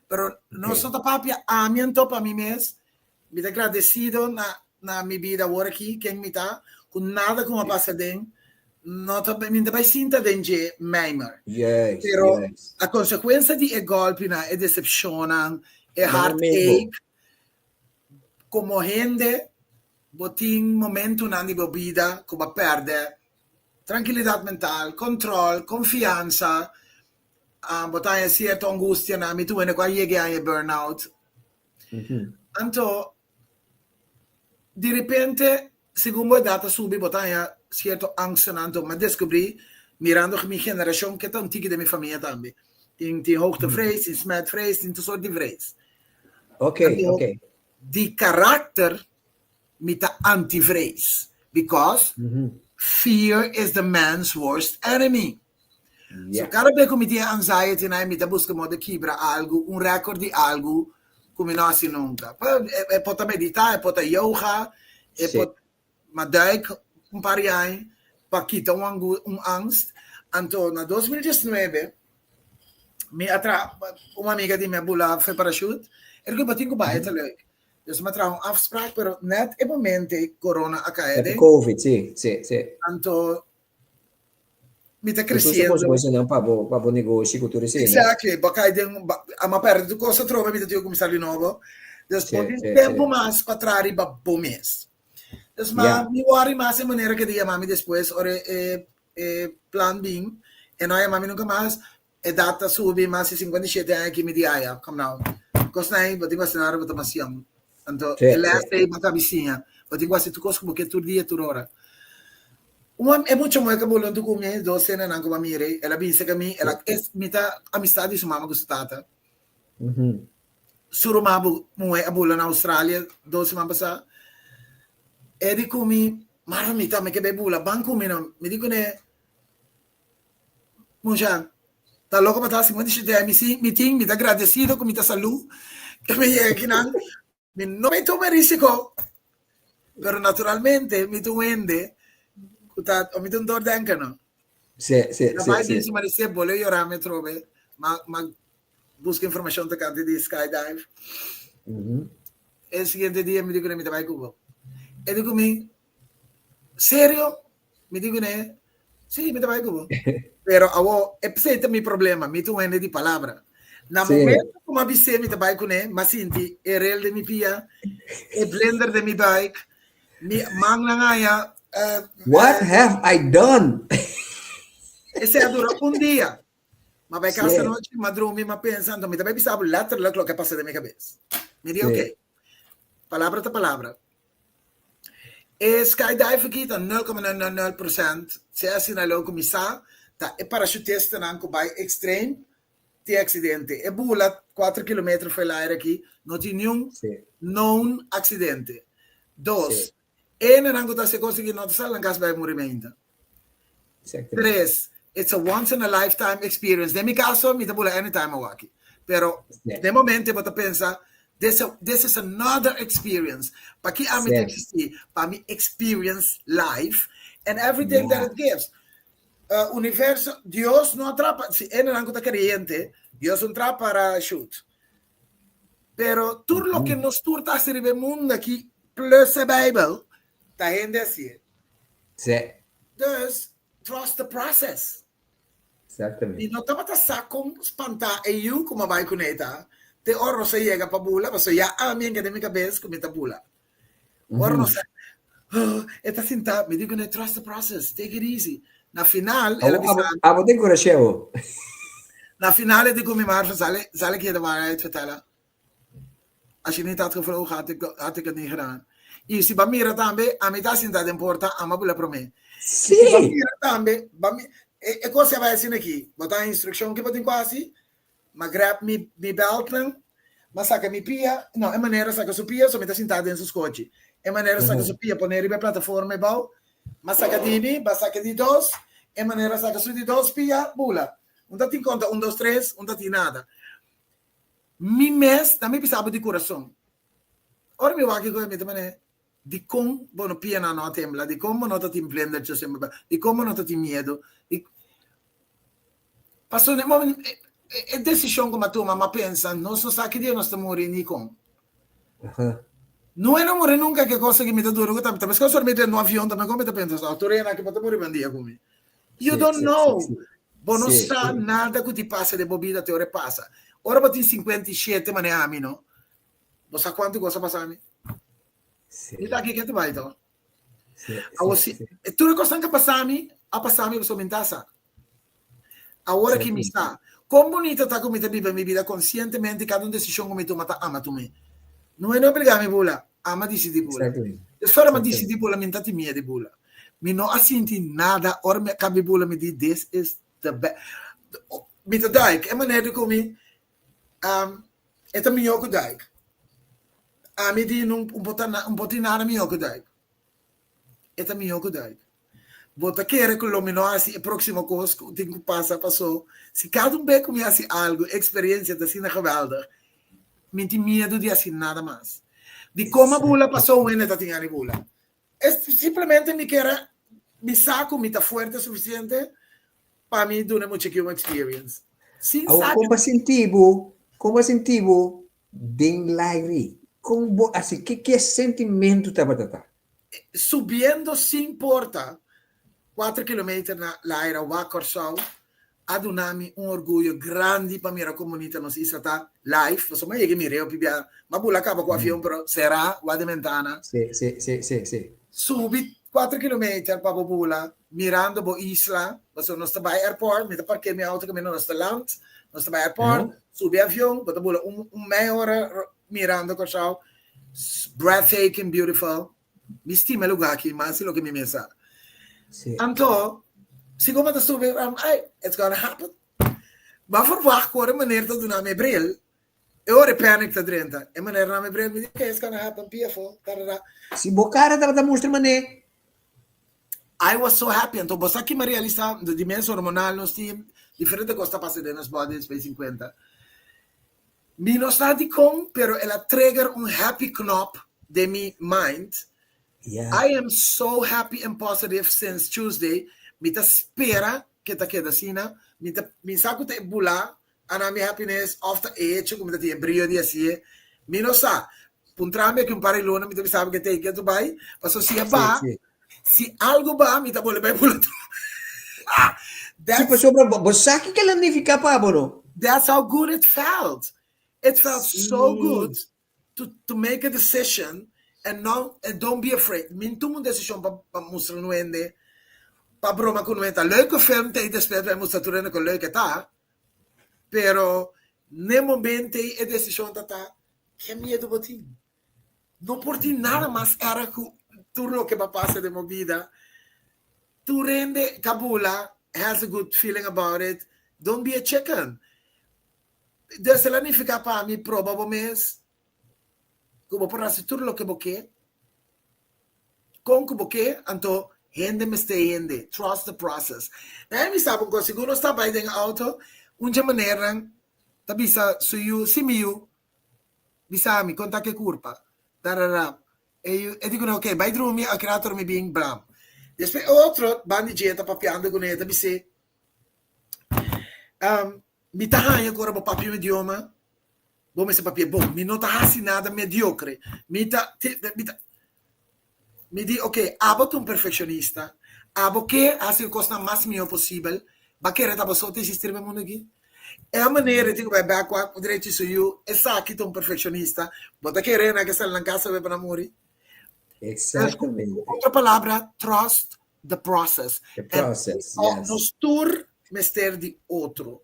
Pero nos Ok. no ta papia ami anto pa mi mes. Mi ta agradecido na, na mi bida awor aki, ken mi ta, ku nada ku a pasa den, no ta, mi ta bai sinta den dje mijmer. Juist, Pero juist. a consecuencia di e golpenan, e decepcionnan, e Nan a heartache, mego. como hende, bo tin momentonan di bo bida ku bo a pèrdè trankilidat mental, kòntròl, konfiansa, bo ta haña sierto angustianan, mi tur hende ku a yega haña burnout. Anto, di repente, segun bo edat ta subi, bo ta haña sierto angstnan. Anto, mi a deskubrí, mirando mi generashon, ke ta un tiki den mi famia tambe. Tin tin hoogtevrees, tin smetvrees, tin tur sort di vrees. Ok, Anto, ok. di karakter mi ta anti-vrees because fear is the man's worst enemy. So kada bes ku mi tin anxiety na mi ta buska modo di kibra algu, un record di algu ku mi no hasi nunka. E por ta medita, e por ta yoga, e por ma duik un par di aña pa kita un angu un angst. Anto na 2019 mi a traha un amiga di mi a bula fe parachute, e di ku bo tin ku bai, e ta leuk. Dus mi a traha un afspraak, pero net e momento ei corona a cae Net den. Covid, si, si, si. Anto mi ta Cu tur su creciendo. consecuencianan pa bo, pa bo negoshi cu tur esei, no? Exactly, bo a cay den, bo a ma perde tur cos atrobe, mi ta tin cu cuminsa di nobo. Dus Si, bo tin si, tempo si. mas pa traha riba bo mes. Dus ma Ya. mi worry mas e manera cu e ta yama mi despues ora e e plan bin, e no a yama mi nunca mas, Edat ta subi mas di 57 aña aki mi di aya, come now. Kosnan ei bo tin ku hasi nada bo ta mas yòn. Anto Sí, e lès sí. ei bo ta bisiña. Bo tin ku hasi tur kos ku bo ke tur dia, tur ora. Un e mucha muhé ku a bula huntu ku mi, dos senanan ku bo a mira ei, el a bisa ku mi, el a es mi ta amistad di su mama ku su tata. Su ruman muhé a bula na Australia dos siman pasá. E di ku mi, Marva mi tambe ke bai bula, ban ku mi no. Mi di kuné, Mucha, ta loko pa ta hasi mucha shit mi si mi tin mi ta agradecido ku mi ta salú ke mi yega akinan mi no mi tuma risiko pero naturalmente mi ta un hende ku ta mi ta un doordenker no Sí, sí, La sí, bai sí. bin si marisé bole yora mi atrobe ma ma buska informashon tokante di skydive e siguiente dia mi di kuné mi ta bai ku bo e di ku mi serio Mi di kuné, sí, mi ta bai ku bo. Pero awo, e p'esei ta mi problema, mi ta un hende di palabra. Na Sí. momento ku mi a bis'é mi ta bai kuné, mi a sinti e rel den mi pia, e blender den mi buik, mi mannan haña. eh, What eh, have I done? Esei a dura un dia. Ma bai kas Sí. anochi, mi a drumi, mi a pensa, anto mi ta bai bisa bo letterlijk loke a pasa den mi kabes. Mi di, Sí. oké, palabra ta palabra. E skydive aki ta 0,000% si asina lo kuminsá ta e parachutistanan ku bai extreme tin aksidente. E bula kuater kilometer for el aire aki no tin niun known aksidente. Dos, e hendenan ku ta hasi e kos aki no ta sali nan kas bai muri meinta. Tres, it's a once in a lifetime experience. Den mi caso, mi ta bula anytime awaki. Pero den momento bo ta pensa, this, this is another experience. Pa ki ami ta existi? Pa mi experience life and everything that it gives. Uh, universo, Dios no atrapa, si hendenan ku ta creyente, Dios no trapa parachute. Pero tur loke nos tur ta hasi riba e mundo aki, plus e Bijbel, ta hende hasié. Sí. Dus, trust the process. Exactamente. Mi no tabata sa kon spantá e yu ku mi a bai kuné ta, te ora nos a yega pa bula, pasobra ya ami a keda den mi kabes ku mi ta bula. Ora nos a, oh, e ta sintá, mi di kuné, trust the process, take it easy. Na final, el a bisa mi. Abo tin kurashi abo. Na final e di ku mi, Marvin, zal ik, zal ik je de waarheid vertellen? Als je niet had gevlogen, had ik, had ik het niet gedaan. Y si ba mira tambe, a mi ta sinta den porta, ama bula prome. Sí. Si ba mira tambe, ba mi, E kos a bai asina aki, bo ta instrukshon ki bo tin ku hasi, m'a grab mi mi beltnan, m'a saka mi pia, no, e manera saka su pia, so mi ta sintá den su skochi. E manera saka su pia pone riba e plataforma ebou, m'a saka di mi, b'a saka di dos, e manera saka su di dos pia, bula. Un ta tin konta un dos tres, un ta tin nada. Mi mes ta mi bisa bo di kurason. Ora mi wak ku mi ta manera, Dikon bo no pianan no a tembla? Dikon bo no ta tin vlindertje semper? Dikon bo no ta tin miedu? Pasobra na e momento e desishon ku mi a tuma, mi a pensa, nos no sa ki dia nos ta muri ni kon. No e no muri nunka ke kos aki mi ta duru ku ta ta meskos ora mi drenta un avion tambe kon mi ta pensa sa tur hende aki bo ta muri un dia ku mi. You don't know. Bo no sa nada ku ti pasa den bo bida te ora e pasa. Ora bo tin 57 manera ami no, Bo sa kuantu kos a pasa mi? Mi ta aki ke ta bai to. Awor si tur e kosnan ke pasa mi, a pasa mi pasobra mi ta sa. Awor aki mi sa. Kon bunito ta ku mi ta biba mi bida konsientemente kada un desishon ku mi tuma ta ama tum'é. No e no obliga mi bula, ama disidi bula. Despues ora mi a disidi bula mi no ta tin miedu di bula. Mi no a sinti nada ora mi a kaba di bula mi di this is the best. Mi ta duik e manera di ku mi E ta mihó ku duik. Ami di un bo tin nada mihó ku duik. E ta mihó ku duik. Bo ta kere ku lo mi no hasi e próksimo kos ku tin ku pasa pasó si kada un bes ku mi hasi algu e eksperensia ta asina geweldig mi tin miedu di hasi nada mas. Dikon a bula pasó un hende ta tin gana di bula? Es simplemente mi kier a mi sa ku mi ta fuerte sufisiente pa mi duna e mucha aki un experience. Sin Awor sa kon bo sinti bo, kon bo sinti bo den lairi? Kon bo a si, ke ke sentimentu tabata ta? Subiendo sin porta kuater kilometer na laira wak Kòrsou a duna mi un orguyo grandi pa mira kon bunita nos isla ta live, pasobra mi a yega i mir'é hopi bia, mi a bula kaba ku avion pero será wak di bentana. Sí, sí, sí, sí, sí. Subi kuater kilometer pa bo bula mirando bo isla, pasobra nos ta bai airport, mi ta parkea mi auto kaminda nos ta land, nos ta bai airport, subi avion, bo ta bula un un mei ora mirando Kòrsou, breathtaking, beautiful. Mi stima e lugar aki mas di loke mi mes sa. Anto, si bo ta subi, ay, it's gonna happen. Bo a verwacht ku ora e meneer ta duna mi e bril, e ora e panic ta drenta. E meneer na mi bril, mi di, okay, it's gonna happen, piafo, tarara. Si bo kara tabata mustra manera. I was so happy. Anto, bo sa ki mi a realisa, di mes hormonal nos tin, diferente kos ta pasa den nos body despues di sinkuenta. Mi no sa dikon pero el a trigger un happy knop den mi mind. I am so happy and positive since Tuesday. Mi ta spera ke ta keda asina. Mi ta mi sa ku ta e bula a na mi happiness of ta e hecho ku mi ta tin e brio di hasié. Mi no sa. Puntra mi aki un par di luna mi ta bisa bo ke ta e bai. Pasobra si e ba, si algo ba mi ta bolbe bai bula tur. Sí, pasobra bo sa kiko el a nifiká pa bo, no? That's how good it felt. It felt so good to to make a decision and not and don't be afraid. Mi no tuma un desishon pa pa mustra un hende, pa broma ku un hende. Ta leuk ku film ta i despues bai mustra tur hende ku leuk e ta, pero n'e momento ei e desishon ta ta, ke miedu bo tin? No por tin nada mas erg ku tur loke bo a pasa den bo bida. Tur hende ka bula has a good feeling about it. Don't be a chicken. Dus el a nifiká pa mi proba bo mes ku bo por hasi tur loke bo ke, kon ku bo ke, anto hende mester hende. Trust the process. Nan mi sa bo un kos, sigur nos ta bai den auto, un dje manernan ta bisa su yu, si mi yu, Bisa mi, kon ta ke kurpa? Tararap. E yu, e di kuné, ok, bai drumi, a kira mi bin, blam. Despues e otro bandi dje ta papiando kuné, e ta bis'é, Um, mi ta haña ku ora bo papia un idioma, bo mester papia bon. Mi no ta hasi nada mediokre. Mi ta, mi ta, Mi di, Ok, abo ta un perfekshonista. Abo ke hasi e kosnan mas mihó posibel. Bo a kere ta bo so ta eksistí riba e mundu aki? E manera di ku bai bèk wak ku drechi su yu, esaki ta un perfekshonista. Bo ta kere nan ke sali nan kasa awe pa nan muri? Exactamente. Ku otro palabra, trust the process. The process, yes. Nos tur mester di otro.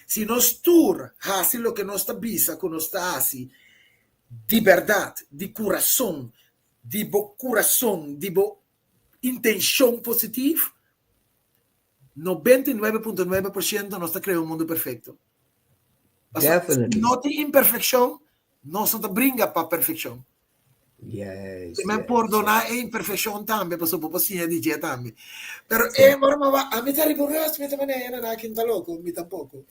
Si nos tur hasi loke nos ta bisa ku nos ta hasi di bèrdat, di kurason, di bo kurason, di bo intenshon positif, 99.9% nos ta krea un mundu perfekto. Definitely. No tin imperfekshon, nos no ta bringa pa perfekshon. Yes. Men pordoná e imperfekshon tambe, pasobra bo por siña di dje tambe. Pero e ora mi a ami ta riba un rus, mi ta manera e nan aki no ta loko, mi tampoko.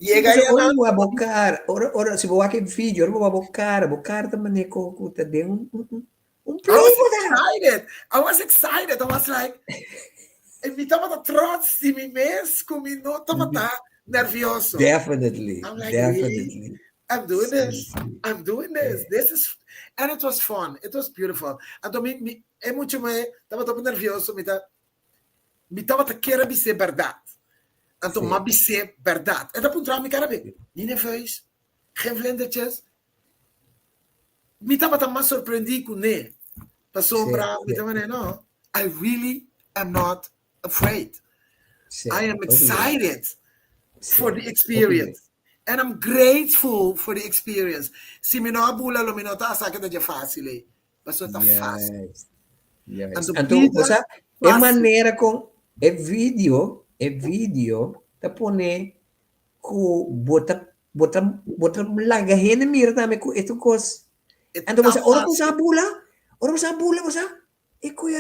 Yega ahí ora bo bo cara, ora ora si bo wak e video, ora bo wak bo cara, bo cara ta manera ku ku ta den un un un I was excited. I was excited. I was like, mi tabata trots di mi mes ku mi no tabata nervioso. Definitely. I'm like, definitely. Really? I'm doing this. I'm doing this. This is, and it was fun. It was beautiful. Anto mi, mi, e mucho me tabata nervioso, mi ta, Mi tabata kier a bis'é bèrdat. Anto m'a bis'é bèrdat. E ta puntra mi kara be, Ni nerveus? Geen vlindertjes? Mi tabata mas sorprendí ku n'e, pasobra mi ta manera, no, I really am not afraid. I am excited for the experience. And I'm grateful for the experience. Si mi no a bula, lo mi no ta a sa ke ta dje fásil ei. Pasobra ta fásil. Yes. Anto Anto, bida o sea, e fásil. manera con e video, e video ta pone ku bo ta bo ta bo ta laga hende mira tambe ku e tur kos. E Anto ta bo sa ora ku fásil. sa bula, ora ku sa bula bo sa e koe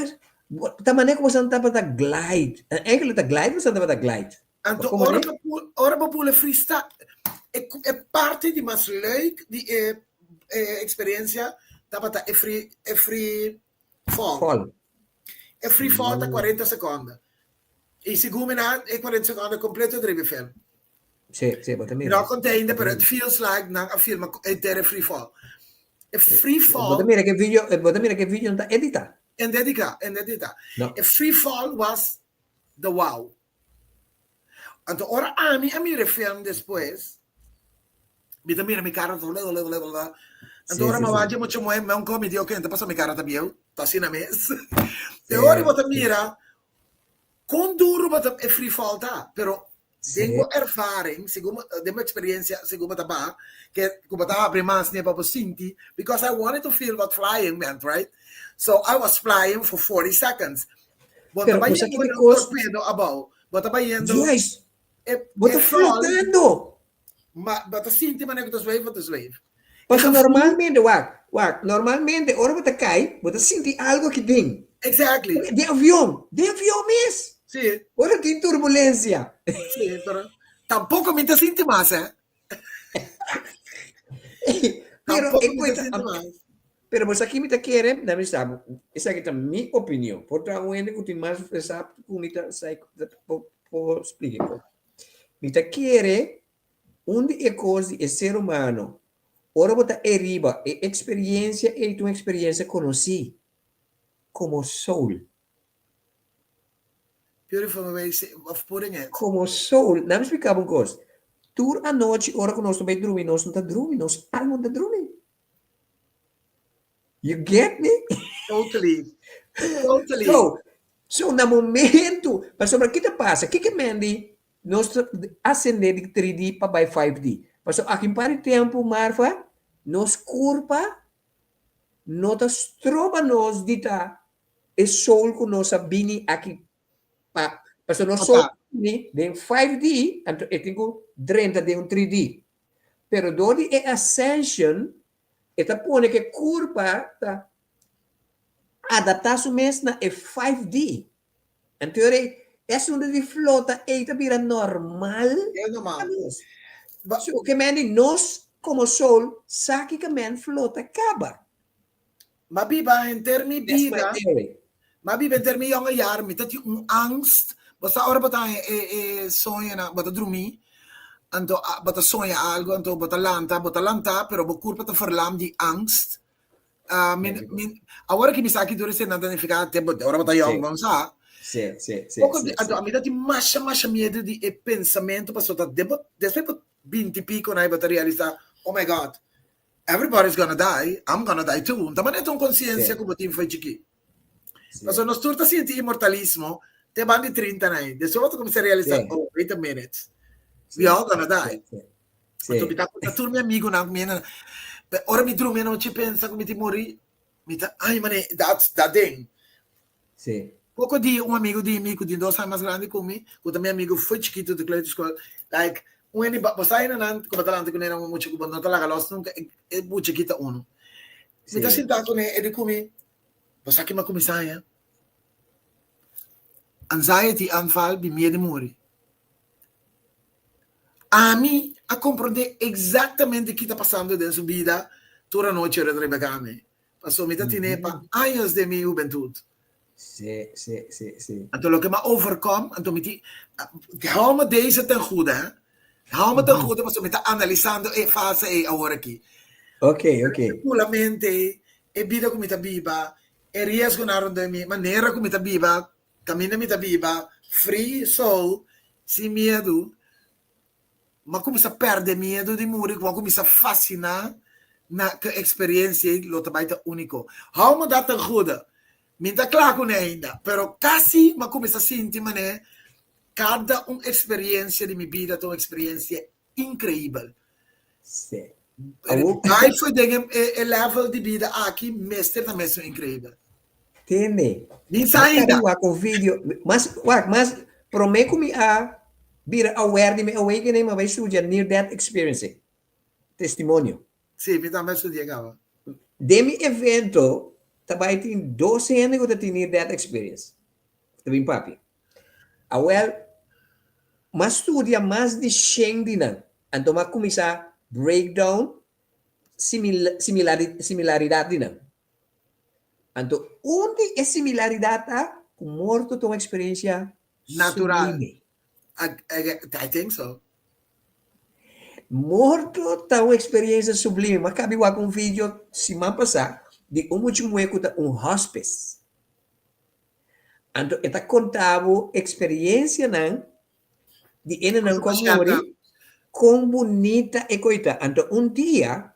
ta manera ku bo sa tabata glide. Eigenlijk ta glide bo sa tabata glide. Anto Como ora ne? bo pu- ora bo bula freestyle, e, e parti di mas leuk di e, e experiencia tabata e free fall. Fall. E free fall ta 40 seconde. I segun mi nan e 40 seconde completo dribi film. Sí, sí, bo ta Mi mira. no conta ainda, pero it feels like nan a filma entero e free fall. E free Bo ta fall mira ke video, bo ta mira ke video no ta edita. en dedica, en dedica. No. E free fall was the wow. Anto ora ami a mira e film despues, mi ta mira mi cara ta blablabla. Anto ora mi a wak mucha muhe, mi a mi di oke, ta pasobra mi cara ta bieu, ta asina mes. Te ora bo ta mira kon duro bo ta e free fall ta, pero den bo ervaring, segun den bo experiencia, segun bo ta baha, ke ku bo ta habri mas ne pa bo sinti, because I wanted to feel what flying meant, right? So I was flying for 40 seconds. Bo ta Pero bayendo cosa que un cos... torpedo abou. Bo ta bayendo Juist. e, Bo e ta sol, flotando. ma bo ta sinti manera ku ta zweef, bo ta zweef. E Pasobra gevoel, normalmente, wak, wak, normalmente ora bo ta kai, bo ta sinti algo aki den. exactly. Den avion, den avion mes. Sí, Ora tin turbulencia. sí, pero tampoco mi ta sinti mas, eh. Pero Tampoco e mi ta cuenta, sinti mas. pero bo sa ki mi ta kere, na mi sa, esaki ta mi opinion. Por ta un hende ku tin mas sa ku mi ta sa por por splika e kos. Mi ta kere un di e kos di e ser humano, ora bo ta eriba e experiencia ei ta un experiencia konosí komo soul. Beautiful way of putting it. Komo soul, na mi splika bo un kos. Tur anochi ora ku nos ta bai drumi, nos no ta drumi, nos alma no ta drumi. You get me? Totally. Totally. So, so na momento, pasobra ki ta pasa? Kiko men di nos ta ascende di 3D pa bai 5D? Pasobra aki un par di tempu, Marfa, nos kurpa no ta stroba nos di ta e soul ku nos a bini aki pa, pasobra nos soul bini den 5D, anto e tin ku drenta den un 3D. Pero dor di e ascension, e ta pone ku e kurpa ta adaptá su mes na e 5D. Anto e asuntu di flota ei ta bira normal E normal. pa nos. So ke men di nos komo soul sa kiko men flota kaba. M'a biba henter mi That's my bida, theory. m'a biba henter mi yonge jaar, mi ta tin un angst. Bo sa ora bo ta haña e e soñonan, bo ta drumí, anto bo ta soña algo, anto bo ta lanta, bo ta lantá, pero bo kurpa ta verlam di angst. Ah, mi, mi, awor ki mi sa ki tur esei nan ta nifiká, tempu ora bo ta yong, bo no sa. Sí, sí, sí, Poko sí, di, anto sí. ami ta tin masha, masha miedu di e pensamentu, pasobra ta den bo, despues bo binti piko nan bo ta realisá, oh my God, Everybody's gonna die, I'm gonna die too. Ta manera ta un conciencia cu bo tin fo'i chikí. Pasobra nos tur ta sinti inmortalismo te ban di trinta nan. Despues bo ta cuminsa realisa, oh, wait a minute, we all gonna die. Anto mi ta conta tur mi amigonan cu mi hende, ora mi drumi anochi pensa cu mi tin muri, mi ta, ay mane, that's dat ding. Poko dia un amigo di mi ku tin dos aña mas grandi ku mi, ku ta mi amigo foi chikitu di kleuterschool, like un hende bo sa hende nan ku bo ta lanta kuné nan un mucha ku bo no ta laga los nunka, e mucha aki ta unu. Mi ta sinta kuné e di ku mi, bo sa ki mi a kuminsá haña? Anxiety aanval di miedu di muri. Ami a komprondé eksaktamente ki ta pasando den su bida tur anochi ora ta riba kami. Pasobra mi ta tine pa años den mi hubentut. Sí, sí, sí, sí. Anto loke m'a overcome, anto mi tin, hou me deze ten goede, hè. Hou me ten goede pasobra mi ta analisando e fase ei awor aki. Ok, ok. Pulamente, e bida ku mi ta biba, e riesgonan rondó mi, manera ku mi ta biba, kaminda mi ta biba, free soul, sin miedu, M'a kuminsá pèrdè miedu di muri, ku a kuminsá fasiná na ku e eksperensia ei lo ta bai ta úniko. Hou mi dat ten goede? Mi no ta kla kuné ainda, pero kasi m'a kuminsá sinti manera kada un eksperensia di mi bida ta un eksperensia inkreibel. Sí. Bai for den e level di bida aki mester ta mesun inkreibel. Tende. Min sa ainda. Wak un video. Mas, wak, mas promé ku mi a bira aware di mi awakening, mi a bai studia near death experiencing. Testimonio. Sí, mi tambe a studia kaba. Den mi evento ta bai tin dos hende ku ta tin near death experience. Ta bin papia. Awel, m'a studia mas di shen di nan. Anto m'a kuminsá break down simil, similari, similaridat di nan. Anto un di e similaridat ta ku morto ta un eksperensia Natural. sublime. I, I, I think so. Morto ta un eksperensia sublime. M'a kabi wak un video siman pasá di un mucha muhé ku ta un hospice. Anto e ta konta bo eksperensianan di hendenan ku a muri, kon bunita e koi ta. Anto un dia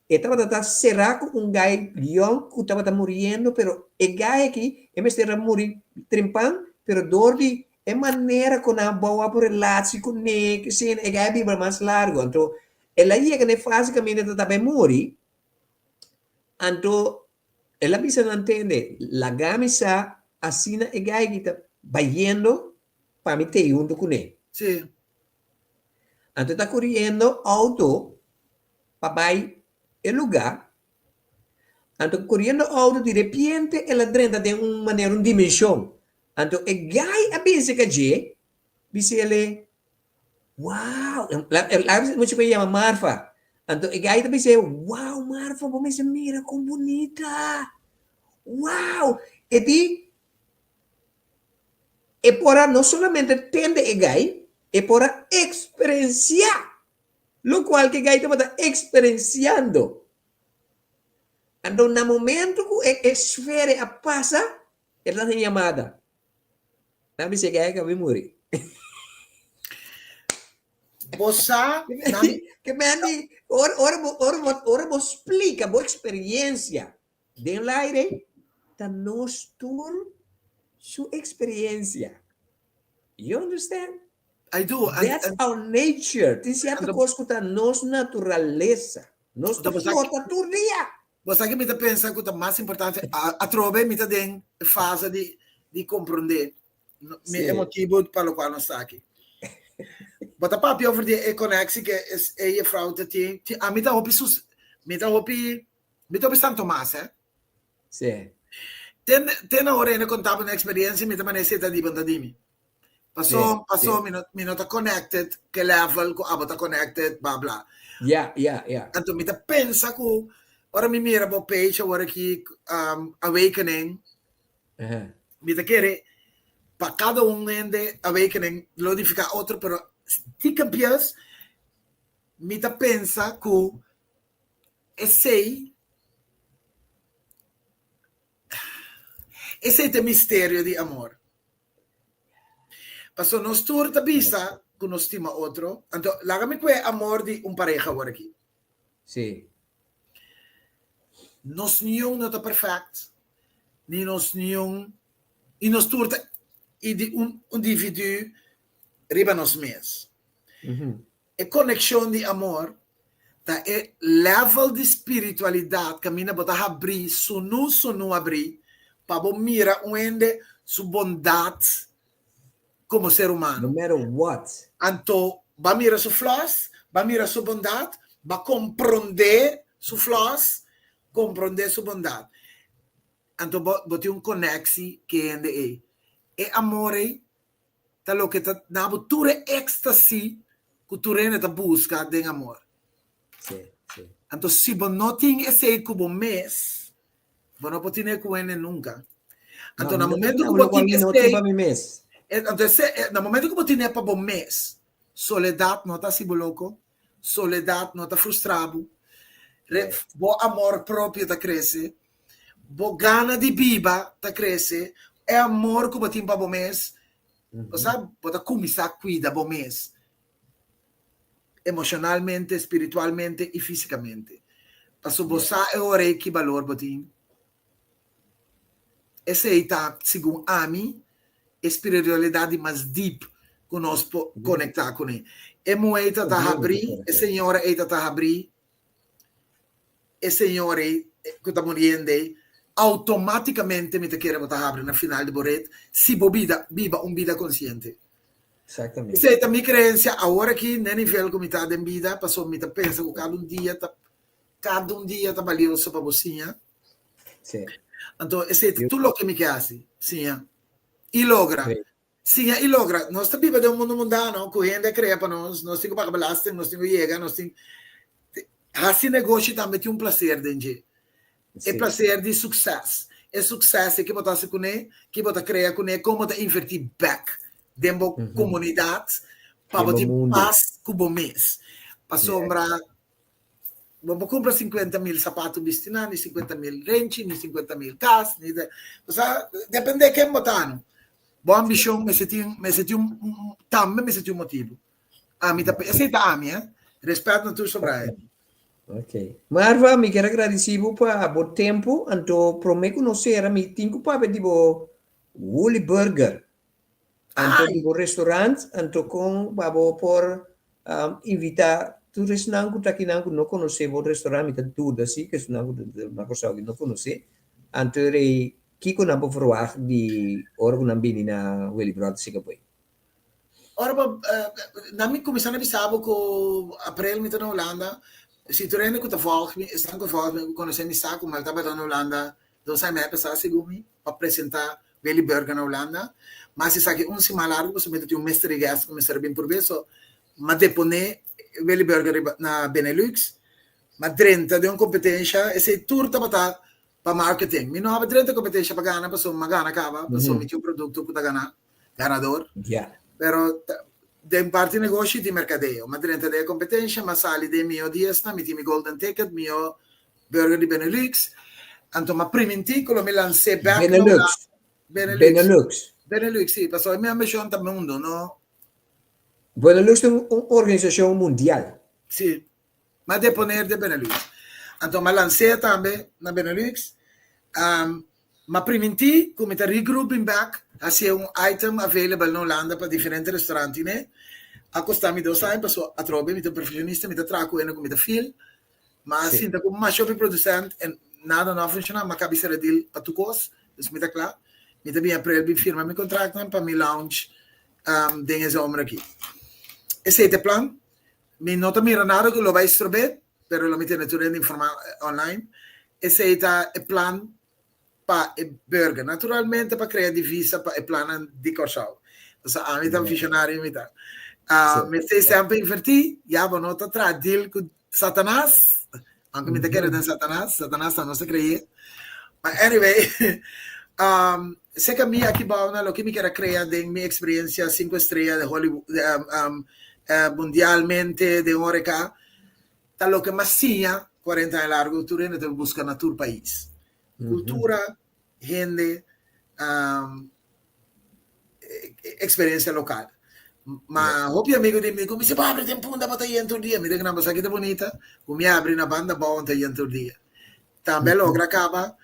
e tabata ta será ku un gai yòn ku tabata muriendo, pero e gai aki e mester a muri trempan, pero dor di e manera ku nan a bou ap relatie kuné, kese, e gai a biba mas largu. Anto el a yega na e fase kaminda e ta tabata muri, anto El a bisa nan tende, Laga mi sa asina e gai ki ta bayendo pa mi tei huntu kuné. Sí. Anto e ta kuriendo outo pa bai e lugá. Anto kuriendo outo di repente el a drenta den un manera, un dimenshon. Anto e gai a binse ka dje, bis'el, Wow! La mucha ku yama Marfa. Anto e gai ta bis'é, Wow, Marfa, bo mester mira kon bunita! Wow! E di, e por a no solamente tende e gai, e por a eksperensiá lokual ku e gai tabata eksperensiando. Anto na momento ku e esfera a pasa, e ta haña yamada. Nan bisa que ka bi muri. Bo sa, nan, Ke men di, ora, ora, bo, ora, bo, ora bo splika bo eksperiencia den l'aire, ta nos tur su eksperiencia. You understand? I do. And, That's and, our nature. Tin cierto and, kos ku ta nos naturalesa. Nos ta bo sa, flota tur dia. bo sa ke mi ta pensa ku ta mas importante, atrobe mi ta den e fase di, di komprondé mi e Sí. motibu pa lokual nos ta aki. Bo ta papia over di e koneksie ke es, e juffrouw ta tin. Ti, ami ta hopi sus, mi ta hopi, mi ta hopi San Tomas, hè. Sí. Ten, ten ora ene konta bo un eksperensia, mi ta manera si e ta di bo, ta di mi. Sí, Paso, paso sí. mi no, mi no ta connected ke level ku abo ta connected, bla bla. Ja, ja, ja. Anto mi ta pensa ku ora mi mira bo page awor aki, Awakening, Aha. mi ta kere pa kada un hende Awakening lo nifiká otro, pero stiekem pies mi ta pensa ku esei, esei ta e misterio di amor. Paso nos tur ta bisa ku nos stima otro, anto laga mi kue amor di un pareha awor aki. Sí. Nos niun no ta perfect, ni nos niun, i nos tur ta i di un individu riba nos mes. E konekshon di amor ta e level di spiritualidat kaminda bo ta habrí sunu sunu habrí pa bo mira un hende. su bondat komo ser humano. No matter what. Anto ba mira su flaws, ba mira su bondat, ba komprondé su flaws, komprondé su bondat. Anto bo bo tin un koneksi ku e hende ei. E amor ei ta loke ta na bo tur e éxtasi ku tur hende ta buska den amor. Sí, sí. Anto si bo no tin esei ku bo mes, bo no por tine ku hende nunka. Anto No, na mi no momento tin ku bo lokual tin mi no tin esei, pa mi mes. anto ese, na momento ku bo tine pa bo mes, soledat no ta hasi bo loko, soledat no ta frustra bo, re, bo amor propio ta krese, bo gana di biba ta krese, e amor ku bo tin pa bo mes, bo sa, bo ta kuminsá kuida bo mes emoshonalmente, spiritualmente i físikamente. Pasobra bo sa e ora ei ki balor bo tin. Esei ta, segun ami, e spiritualidat di mas deep ku nos por konektá kuné. E muhé ei ta ta habrí, e señora ei ta ta habrí, e señor ei ku ta muriendo ei, outomátikamente mi ta kere bo ta habri na final di bo ret si bo bida biba un bida konsiente. Exactamente. Esei ta mi kreensia awor aki n'e nivel ku mi ta den bida, pasobra mi ta pensa ku kada un dia ta kada un dia ta balioso pa bo siña. Sí. Anto esei ta tur loke mi ke hasi, siña i logra. Siña i logra. Nos ta biba den un mundu mundano ku hende a krea pa nos, nos tin ku paga belasting, nos tin ku yega, nos tin hasi negoshi tambe tin un plaser den dje. E plaser di sukses. E sukses e ke bo ta hasi kuné, ke bo ta krea kuné, kon bo ta invertí bèk den bo komunidat pa bo tin pas ku bo mes. Pasobra Bo por kumpra 50 mil sapatu bisti nan, ni 50 mil renchi, ni 50 mil kas, ni de, osea, depende ken bo ta no. Bo ambishon mester tin, mester tin un, tambe mester tin un motibu. Ami ta, esei ta ami, eh. Respet na tur sobra e. Ok. Marva, mi kier a gradisí bo pa bo tempu, anto promé ku nos sera mi tin ku papia di bo Woolly Burger. Anto di bo restaurant, anto kon pa bo por invita tur esnan ku ta akinan ku no konosé bo restaurant, mi ta duda si ku esnan ku ta na Kòrsou aki no konosé, anto rei kiko nan por ferwagt di ora ku nan bini na Willibrord Singapore? Ora bo nan mi kuminsá na bisa bo ku aprel mi ta na Hulanda, si tur hende ku ta vòlg mi, esnan ku vòlg mi ku konosé mi sa ku mi tabata na Hulanda dos aña mi a pasa segun mi pa presentá Willy Burger na Hulanda. Mas esaki un siman largu pasobra mi ta tin un mystery guest ku mester a bin purbe so m'a deponé Willy Burger riba na Benelux. M'a drenta den un kompetensha, esei tur tabata pa marketing. Mi no a drenta kompetensha pa gana pasobra m'a gana kaba pasobra mi tin un produkto ku ta gana, ganador. Pero den parti negoshi tin merkadeo. M'a drenta den e kompetensha, m'a sali den mihó diesnan, mi tin mi golden ticket, mihó Burger di Benelux. Anto m'a primintí ku lo mi lans'é bèk na Benelux. Benelux. Benelux. Benelux, sí. Pasobra mi ambishon ta mundu, no. Benelux ta un organisashon mundial. Sí. M'a deponer den Benelux. Anto m'a lans'é tambe na Benelux. M'a primintí ku mi ta regrouping bèk, hasié un item available na Hulanda pa diferente restaurantnan. A kostá mi dos aña pasobra atrobe mi ta un perfekshonista, mi ta traha ku hende ku mi ta feel. Ma Sí. sinta ku masha hopi producent en nada no a funciona, m'a kabi sera deal pa tur kos, dus mi ta kla. Mi ta bin aprel bin firma mi kontraktnan pa mi launch um, den e zomer aki. Esei ta e plan. Mi no ta mira nada ku lo bai strob'é, pero lo mi tene tur hende informá online. Esei ta e plan pa e burger. Naturalmente pa krea divisa pa e plannan di Kòrsou. Pasobra ami ta un visionario mi ta. Sí. Mester semper invertí, ya bo no ta traha deal ku Satanas, aunke mi ta kere den Satanas, Satanas ta nos ta kree. But anyway, um, seka mi aki bou na loke mi kier a krea den mi eksperiencia sinku estrea de Hollywood, um, um, eh, mundialmente den horeca, ta loke m'a siña 40 aña largo tur hende ta buska na tur pais. Kultura, hende, um, eksperensia lokal. Ma hopi amigo di mi ku mi si bo abri den Punda bo ta yen tur dia. Mi ta kna bo sa ki ta bunita ku mi abri na banda bou ta yen tur dia. Tambe a logra kaba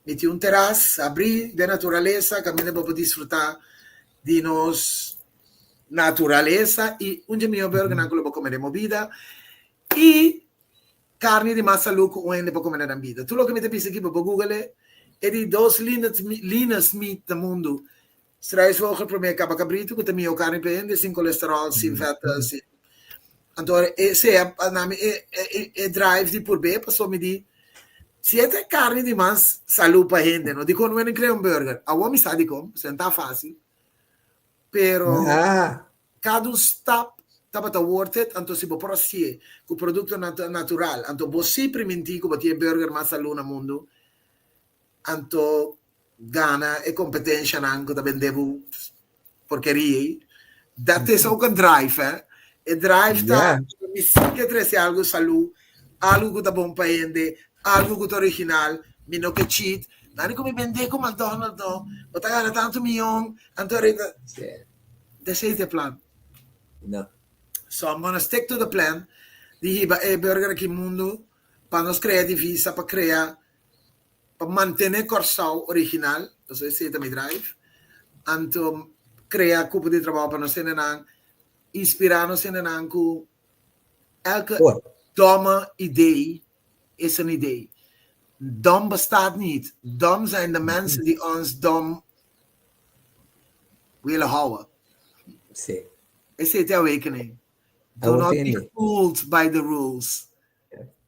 mi tin un teras abri den naturalesa kaminda bo por disfruta di nos naturalesa i un dje mihó burgernan ku lo bo kome den bo bida i Karni di mas salú ku un hende por kome na nan bida. Tur loke mi ta bisa aki bo por google e. E di dos leanest meat na mundu. Struisvogel promé kaba kabritu ku ta mihó karni pa hende, sin kolesteròl, sin vèt, sin. Anto esei a na mi e drive di purb'é pasobra mi di si e ta e karni di mas salú pa hende no dikon no krea un burger? Awor mi sa dikon, pasobra no ta fásil. Pero kada un stap tabata worth it, anto si bo por hasié ku produkto natural, anto bo sí primintí ku bo tin e burger mas salú na mundu, anto gana e kompetenshanan ku ta bende bo porkeria ei. Dat is ook een drive, hè. E drive ta, mi sí ke trese algu salú, algu ku ta bon pa hende, algu ku ta original, mi no ke cheat. Nani ku mi bende ku McDonald's no, bo ta gana tantu miyon, anto ahorita. Esei ta e plan. No. So I'm gonna stick to the plan di hiba e burger aki mundu pa nos krea divisa, pa krea pa mantené Kòrsou original, pasobra esei ta mi drive, anto krea kupo di trabou pa nos hendenan, inspirá nos hendenan ku elke domme idee is een idee. Dom bestaat niet. Dom zijn de mensen die ons dom willen houden. Sí. Esei ta awakening. Do not be fooled by the rules.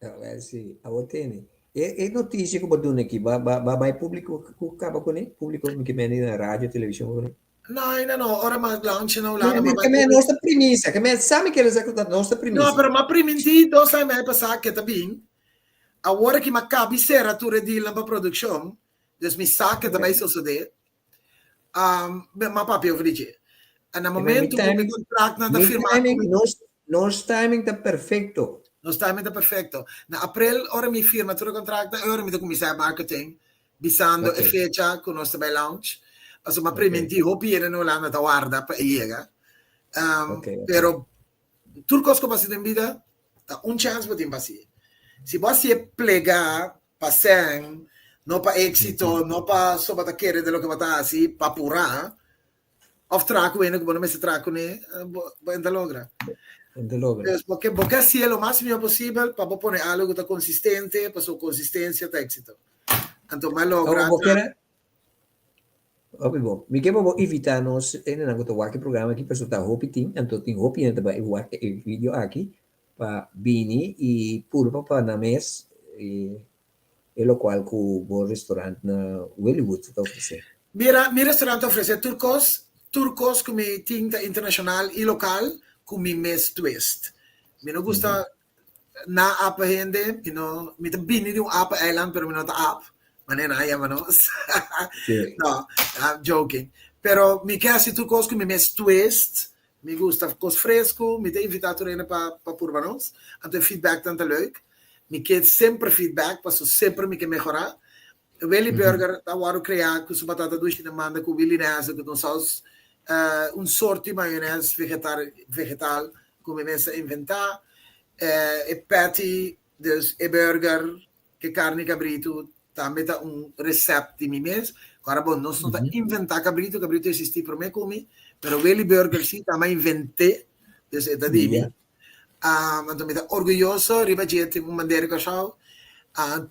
Awel si, awor tene. E e noticia ku bo duna aki, ba ba ba bai publico ku kaba kuné? Publico mi ke mende na radio, televishon kuné? No, ainda no. Ora mas launch na Hulanda, ma bai Ke men nos ta primisa, ke men sa mi kere sa ku ta nos ta primisa. No, pero m'a primintí dos aña mei pasá ke ta bin. Awor aki m'a kabi sera tur e dealnan pa produkshon, dus mi sa ke ta bai sosodé. Um, m'a papia over di dje. En na momento ku mi kontraktnan ta firmá ku mi. Nos timing ta perfekto. Nos timing ta perfekto. Na aprel ora mi firma tur e kontraktnan, e ora mi ta kuminsá e marketing, bisando e fecha ku nos ta bai launch. Pasobra m'a primintí hopi hende na Hulanda ta warda pa e yega. Um, pero tur kos ku bo hasi den bida, ta un chèns bo tin pa hasié. Si bo hasié plegá pa sèn, no pa éksito, no pa so bo ta kere den loke bo ta hasi, pa purá, òf traha ku hende ku bo no mester traha kuné, bo bo no ta logra. No ta logra. Dus bo ke bo ke hasié lo mas mihó posibel pa bo pone algu ku ta konsistente, pasobra konsistensia ta éksito. Anto mi a logra. Bo kere Hopi bon. Mi ke pa bo invitá nos hendenan ku ta wak e programa aki pasobra ta hopi tin, anto tin hopi hende ta bai wak e video aki pa bini i purba pa nan mes e lokual ku bo restaurant na Williwood ta ofresé. Mira, mi restaurant ta ofresé tur kos, tur kos ku mi tin ta internashonal i lokal ku mi mes twist. Mi no gusta Na ap hende, mi no, mi ta bini di un ap eiland, pero mi no ta ap, manera nan a yama nos. Sí. No, I'm joking. Pero mi ke hasi tur kos ku mi mes twist, mi gusta kos fresku, mi ta invitá tur hende pa pa purba nos, anto e feedbacknan ta leuk. Mi ke semper feedback, paso semper mi ke mehorá. Willy Burger ta wòrdu kreá ku su batata dushi na manda ku Willynaise ku ta un saus, un sort di mayones vegetar vegetal ku mi mes a inventá. E patty, dus e burger ku karni kabritu tambe ta un resèpt di mi mes. Kòrda bon, nos no ta inventá kabritu, kabritu a eksistí promé ku mi, pero Willy Burger sí ta mi a invent'é, dus e ta di mi. Anto mi ta orguyoso riba dje tin un bandera di Kòrsou.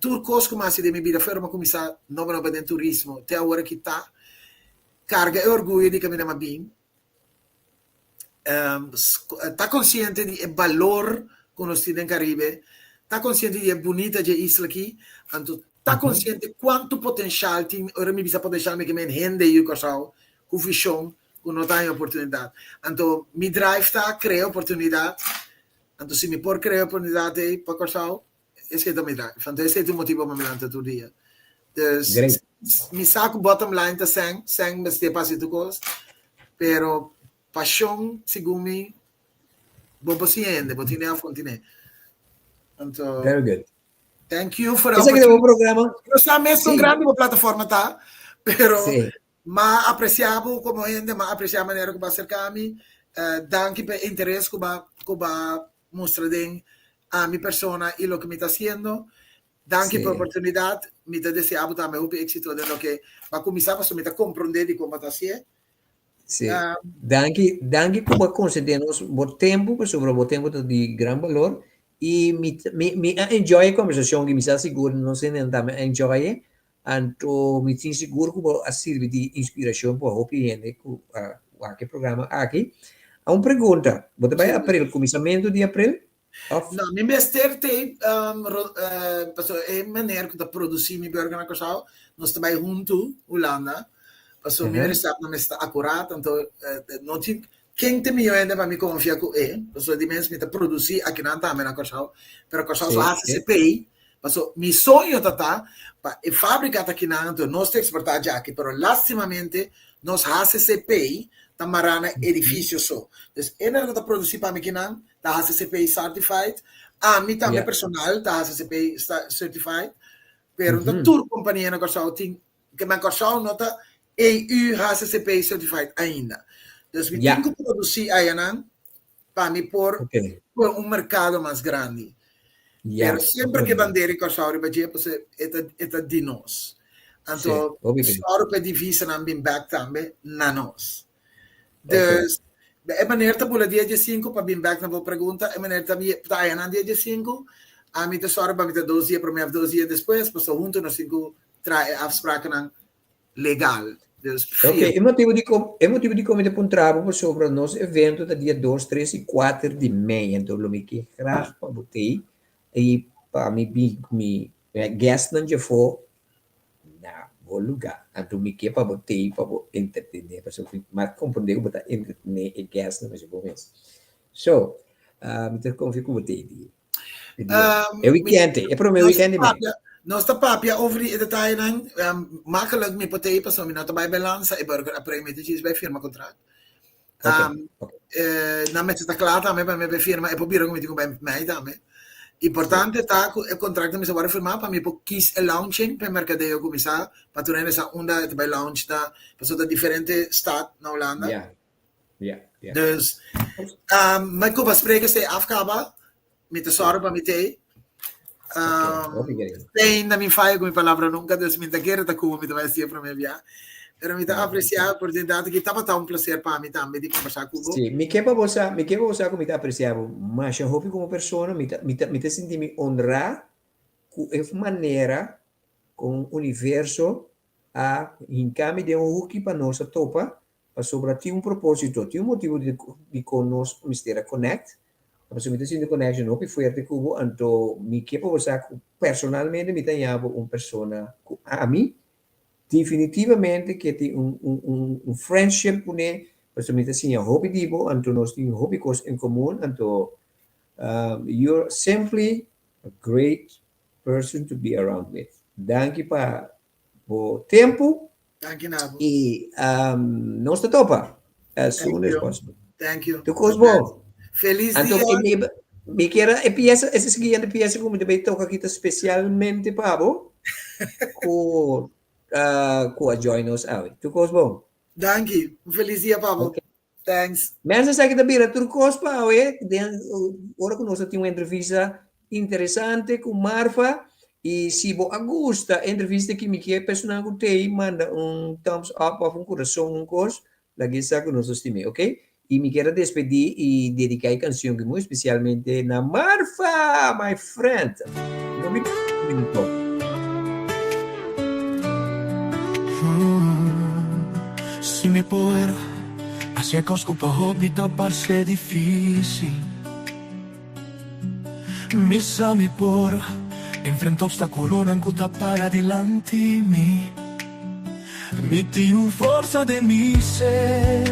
Tur kos ku mi a hasi den mi bida fuera mi a kuminsá nobo nobo den turismo te awor aki ta karga e orguyo di kaminda mi a bin. Ta konsiente di e balor ku nos tin den Karibe, ta konsiente di e bunita dje isla aki, anto ta konsiente kuantu potenshal tin, ora mi bisa potenshal mi ke men hende yu Kòrsou ku vishon ku no ta haña oportunidat. Anto mi drive ta krea oportunidat, anto si mi por krea oportunidat ei pa Kòrsou, esei ta mi drive. Anto esei ta e motibu pa mi lanta tur dia. Dus Great. mi sa ku bottom line ta sèn, sèn mester pa hasi tur kos, pero pashon segun mi bo por siña hende, bo tine òf kontine. Anto Very good. thank you for the Esaki ta bo opportunity. programa. No sa mes kon Sí. grandi bo plataforma ta, pero Sí. M'a aprecia bo como hende, m'a aprecia manera cu bo a acerca mi. Danki pa e interes cu bo cu bo a mustra den ami persona y loke mi ta haciendo. Danki pa e oportunidad. Mi ta desea bo tambe hopi exito den loke bo a cuminsa pasobra mi ta comprende dicon bo ta hacié. Sí. Danki, danki cu bo a concede nos bo tempo pasobra bo tempo ta di gran balor y mi mi mi a enjoy e conversacion y mi sa sigur nos hendenan tambe a enjoy e. Anto mi tin sigur ku bo a sirbi di inspirashon pa hopi hende ku a wak e programa aki. A un pregunta, bo ta bai april, kuminsamentu di april? Of? No, mi mester te pasobra e meneer ku ta produsí mi burger na Kòrsou, nos ta bai huntu Hulanda, pasobra mi resèptnan mester ta akurat, anto no tin ken ta mihó hende pa mi konfia ku e, pasobra di mes mi ta produsí akinan tambe na Kòrsou, pero Kòrsou so hasi CPI. Paso mi soño ta ta pa e fabrica ta kinan anto nos ta exporta djaki pero lastimamente nos HCCP ta mara na edificio so. Dus ener cu ta produci pa mi kinan ta HCCP certified, ami tambe personal ta HCCP certified, pero no ta tur compania na Corsou tin, ke na Corsou no ta EU HCCP certified ainda. Dus mi tin cu produci ayanan pa mi por por un mercado mas grandi. Pero semper ke bandera di Kòrsou riba dje, pues e ta e ta di nos. Anto sòru pa e divisanan bin bèk tambe na nos. Dus e manera ta bula dia diesinku pa bin bèk na bo pregunta, e manera ta ta haña nan dia diesinku, ami ta sòru pa mi ta dos dia promé òf dos dia despues, pasobra huntu nos tin ku traha e afsprakennan legal. Dus Ok, e motibu di kom, e motibu di kom mi ta puntra bo pasobra nos evento ta dia dos, tres i kuater di mei, anto lo mi ke graag pa bo tei i pa mi bin ku mi guestnan djafó na bo lugá. Anto mi ke pa bo tei pa bo entretené, pasobra mi mas komprendé ku bo ta entretené e guestnan masha bo mes. So, mi ta konfia ku bo tei di E weekend, e prome weekend di mei. Nos ta papia over di e detayenan. Makkelijk mi por tei pasobra mi no ta bai bai lansa e burger a prei mi ta djis bai firma contract. Nan mester ta kla tambe pa mi bai firma e por bira ku mi tin ku bai mei tambe. Importante ta ku e contract mester wòrdu firmá pa mi por kis e launching pa e merkadeo kuminsá pa tur hende sa unda e ta bai launch ta pasobra ta diferente stad na Hulanda. Dus, mi ku pa spreken stay afkaba, mi ta sòru pa mi tei. Ainda mi faya ku mi palabra nunka, dus mi ta kere ta kubo mi ta bai hasié promé bia. Pero mi ta apresiá e oportunidat aki, tabata un plaser pa mi tambe di kombersá ku bo. Sí, mi ke pa bo sa, mi ke pa bo sa ku mi ta apresiá bo masha hopi komo persona, mi ta, mi ta, mi ta sinti mi honrá ku e manera kon universo a hinká mi den un huki pa nos a topa Pasobra tin un propósito, tin un motibu dikon nos mester a connect. Pasobra mi ta sinti un connection hopi fuerte ku bo, anto mi ke pa bo sa ku personalmente mi ta haña bo un persona ku ami definitivamente ke tin un un un friendship kuné, pasobra mi ta siña hopi di bo, anto nos tin hopi kos en komun, anto you're simply a great person to be around with. Danki pa bo tempu. Danki na bo. I um, nos ta topa as soon as possible. Thank you. Tu kos bon. Feliz Anto, dia. Mi, mi kier e pieza, ese siguiente pieza ku mi ta bay toka aki ta specialmente pa bo ku uh, ku a join nos awe. Tu kos bon. Danki. Un feliz dia pa bo. Okay. Thanks. Mensen esaki ta bira tur kos pa awe den ora ku nos a tin un entrevista interesante ku Marfa i si bo a gusta e entrevista aki mi ke personan ku tei manda un thumbs up of un kurason un kos laga e sa ku nos ta stim'e ok i mi kier a despedi i dediká e kansion aki muy spesialmente na Marfa my friend no mi minuto. Si mi por Haci e cos cu pa hopi ta parce dificil. Mi sa mi por enfrenta obstaculonan cu ta para dilanti mi. Mi tin un forsa den mi ser,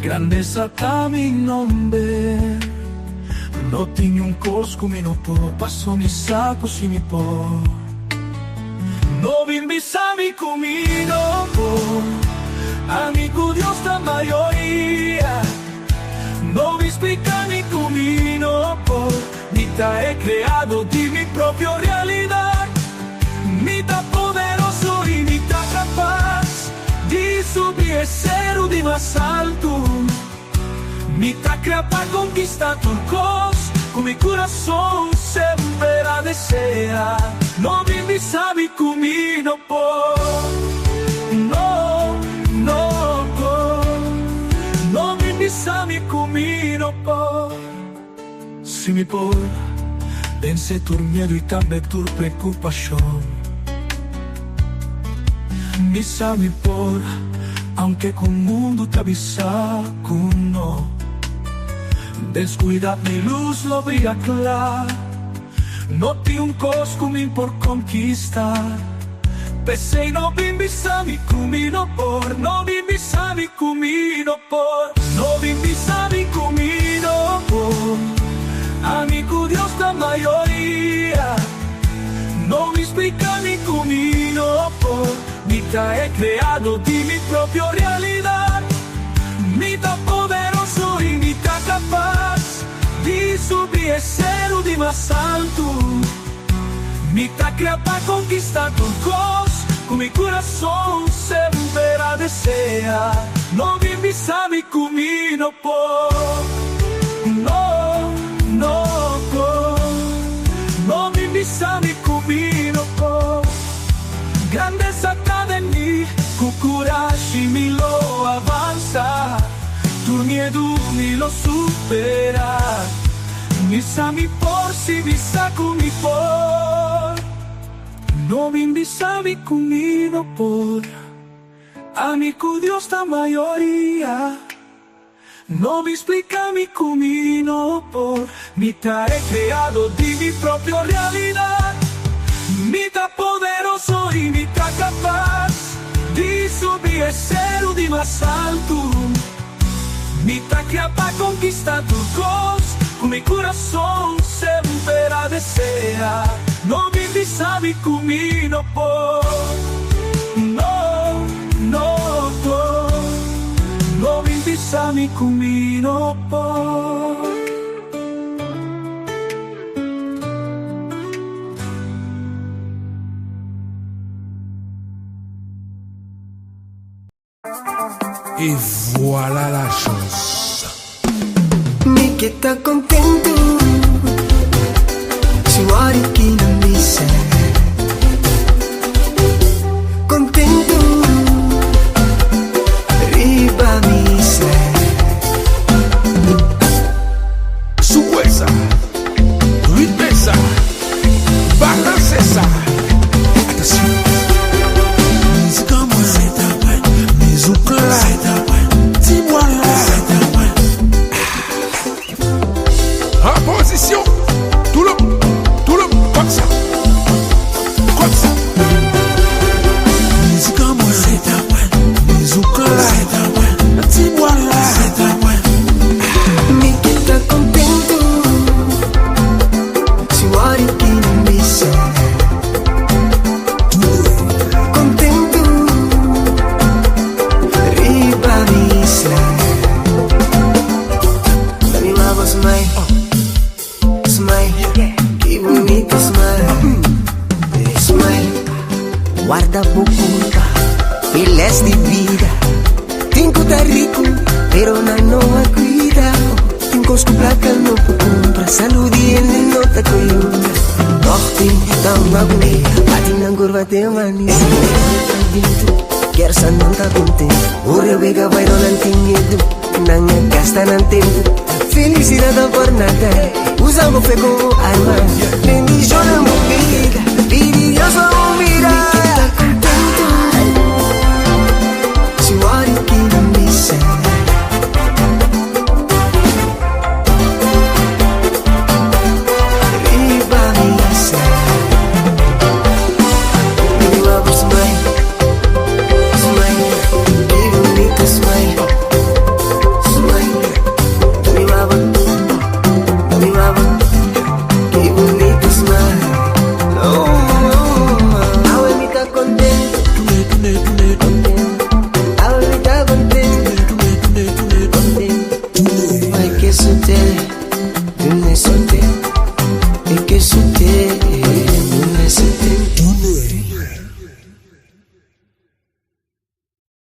grandeza ta mi nomber. No tin niun cos cu mi no por, paso mi sa cu si mi por. No bin bisa mi ku mi no por, ami ku Dios ta mayoria. No bin splika mi ku mi no por, mi ta e kreado di mi propio realidat. Mi ta poderoso i mi ta kapas di subi e seru di mas altu. Mi ta krea pa konkista tur kos ku mi kurason semper a desea. No bin bisa mi ku mi no por, no, no por. No bin bisa mi ku mi no por. Si mi por vense tur miedu i tambe tur prekupashon. Mi sa mi por, aunke ku mundu ta bisa ku no. Den skuridat mi lus lo bria kla. No tin un kos ku mi por konkista. P'esei no bin bisa mi ku mi no por, no bin bisa mi ku mi no por, no bin bisa mi ku mi no por. Ami ku Dios ta mayoria. No bin splika mi ku mi no por. Mi ta e kreado di mi propio realidat. Mi ta poderoso i mi ta kapas di subi e seru di mas altu. Mi ta krea pa konkistá tur kos ku mi kurason semper a desea. No bin bisa mi ku mi no por, no, no por. No bin bisa mi ku mi no por. Grandesa ta den mi, ku kurashi mi lo avansa. Tur miedu mi lo superá. Mi sa mi por si mi sa ku mi por. No bin bisa mi ku mi no por. Ami ku Dios ta mayoria. No bin splika mi ku mi no por. Mi ta e kreado di mi propio realidat. Mi ta poderoso i mi ta kapas di subi e seru di mas altu. Mi ta kria pa konkistá tur kos ku mi kurason semper a deseá. No bin bisa mi ku mi no por, no, no por. No bin bisa mi ku mi no por. Et voilà la chose. Mi ke ta kontentu Si wari ki nan bisa Kontentu Riba mi ser Souwe sa, ritme sa, balanse sa. Atansyon. Mizik an mwen, se ta mwen. Mizouk la, se ta mwen. Ti bwa la, se ta mwen. An pozisyon, tou le moun, tou le moun, kòm sa, kòm sa. Mizik an mwen, se ta mwen. Mizouk la, se ta mwen. Ti bwa la, se ta mwen. Mi ke ta kontentu Si wari ki nan bisa Kontentu Riba mi ser Let me mama smile Smile Ki bunita smile Smile Warda bo culpa, e les di vida. Tin cu ta rico, pero nan no a cuida. Tin cos cu placa no por cumpra, salud di hende no ta coyunta. Toch tin tan wagu, bati nan curva te manisi. Kersa nan ta contento, ora wega bai no nan tin miedo. Nan a gasta nan tempo, felicidad ta por nada. Usa bo fe como arma, bendiciona bo vida, pidi Dios pa.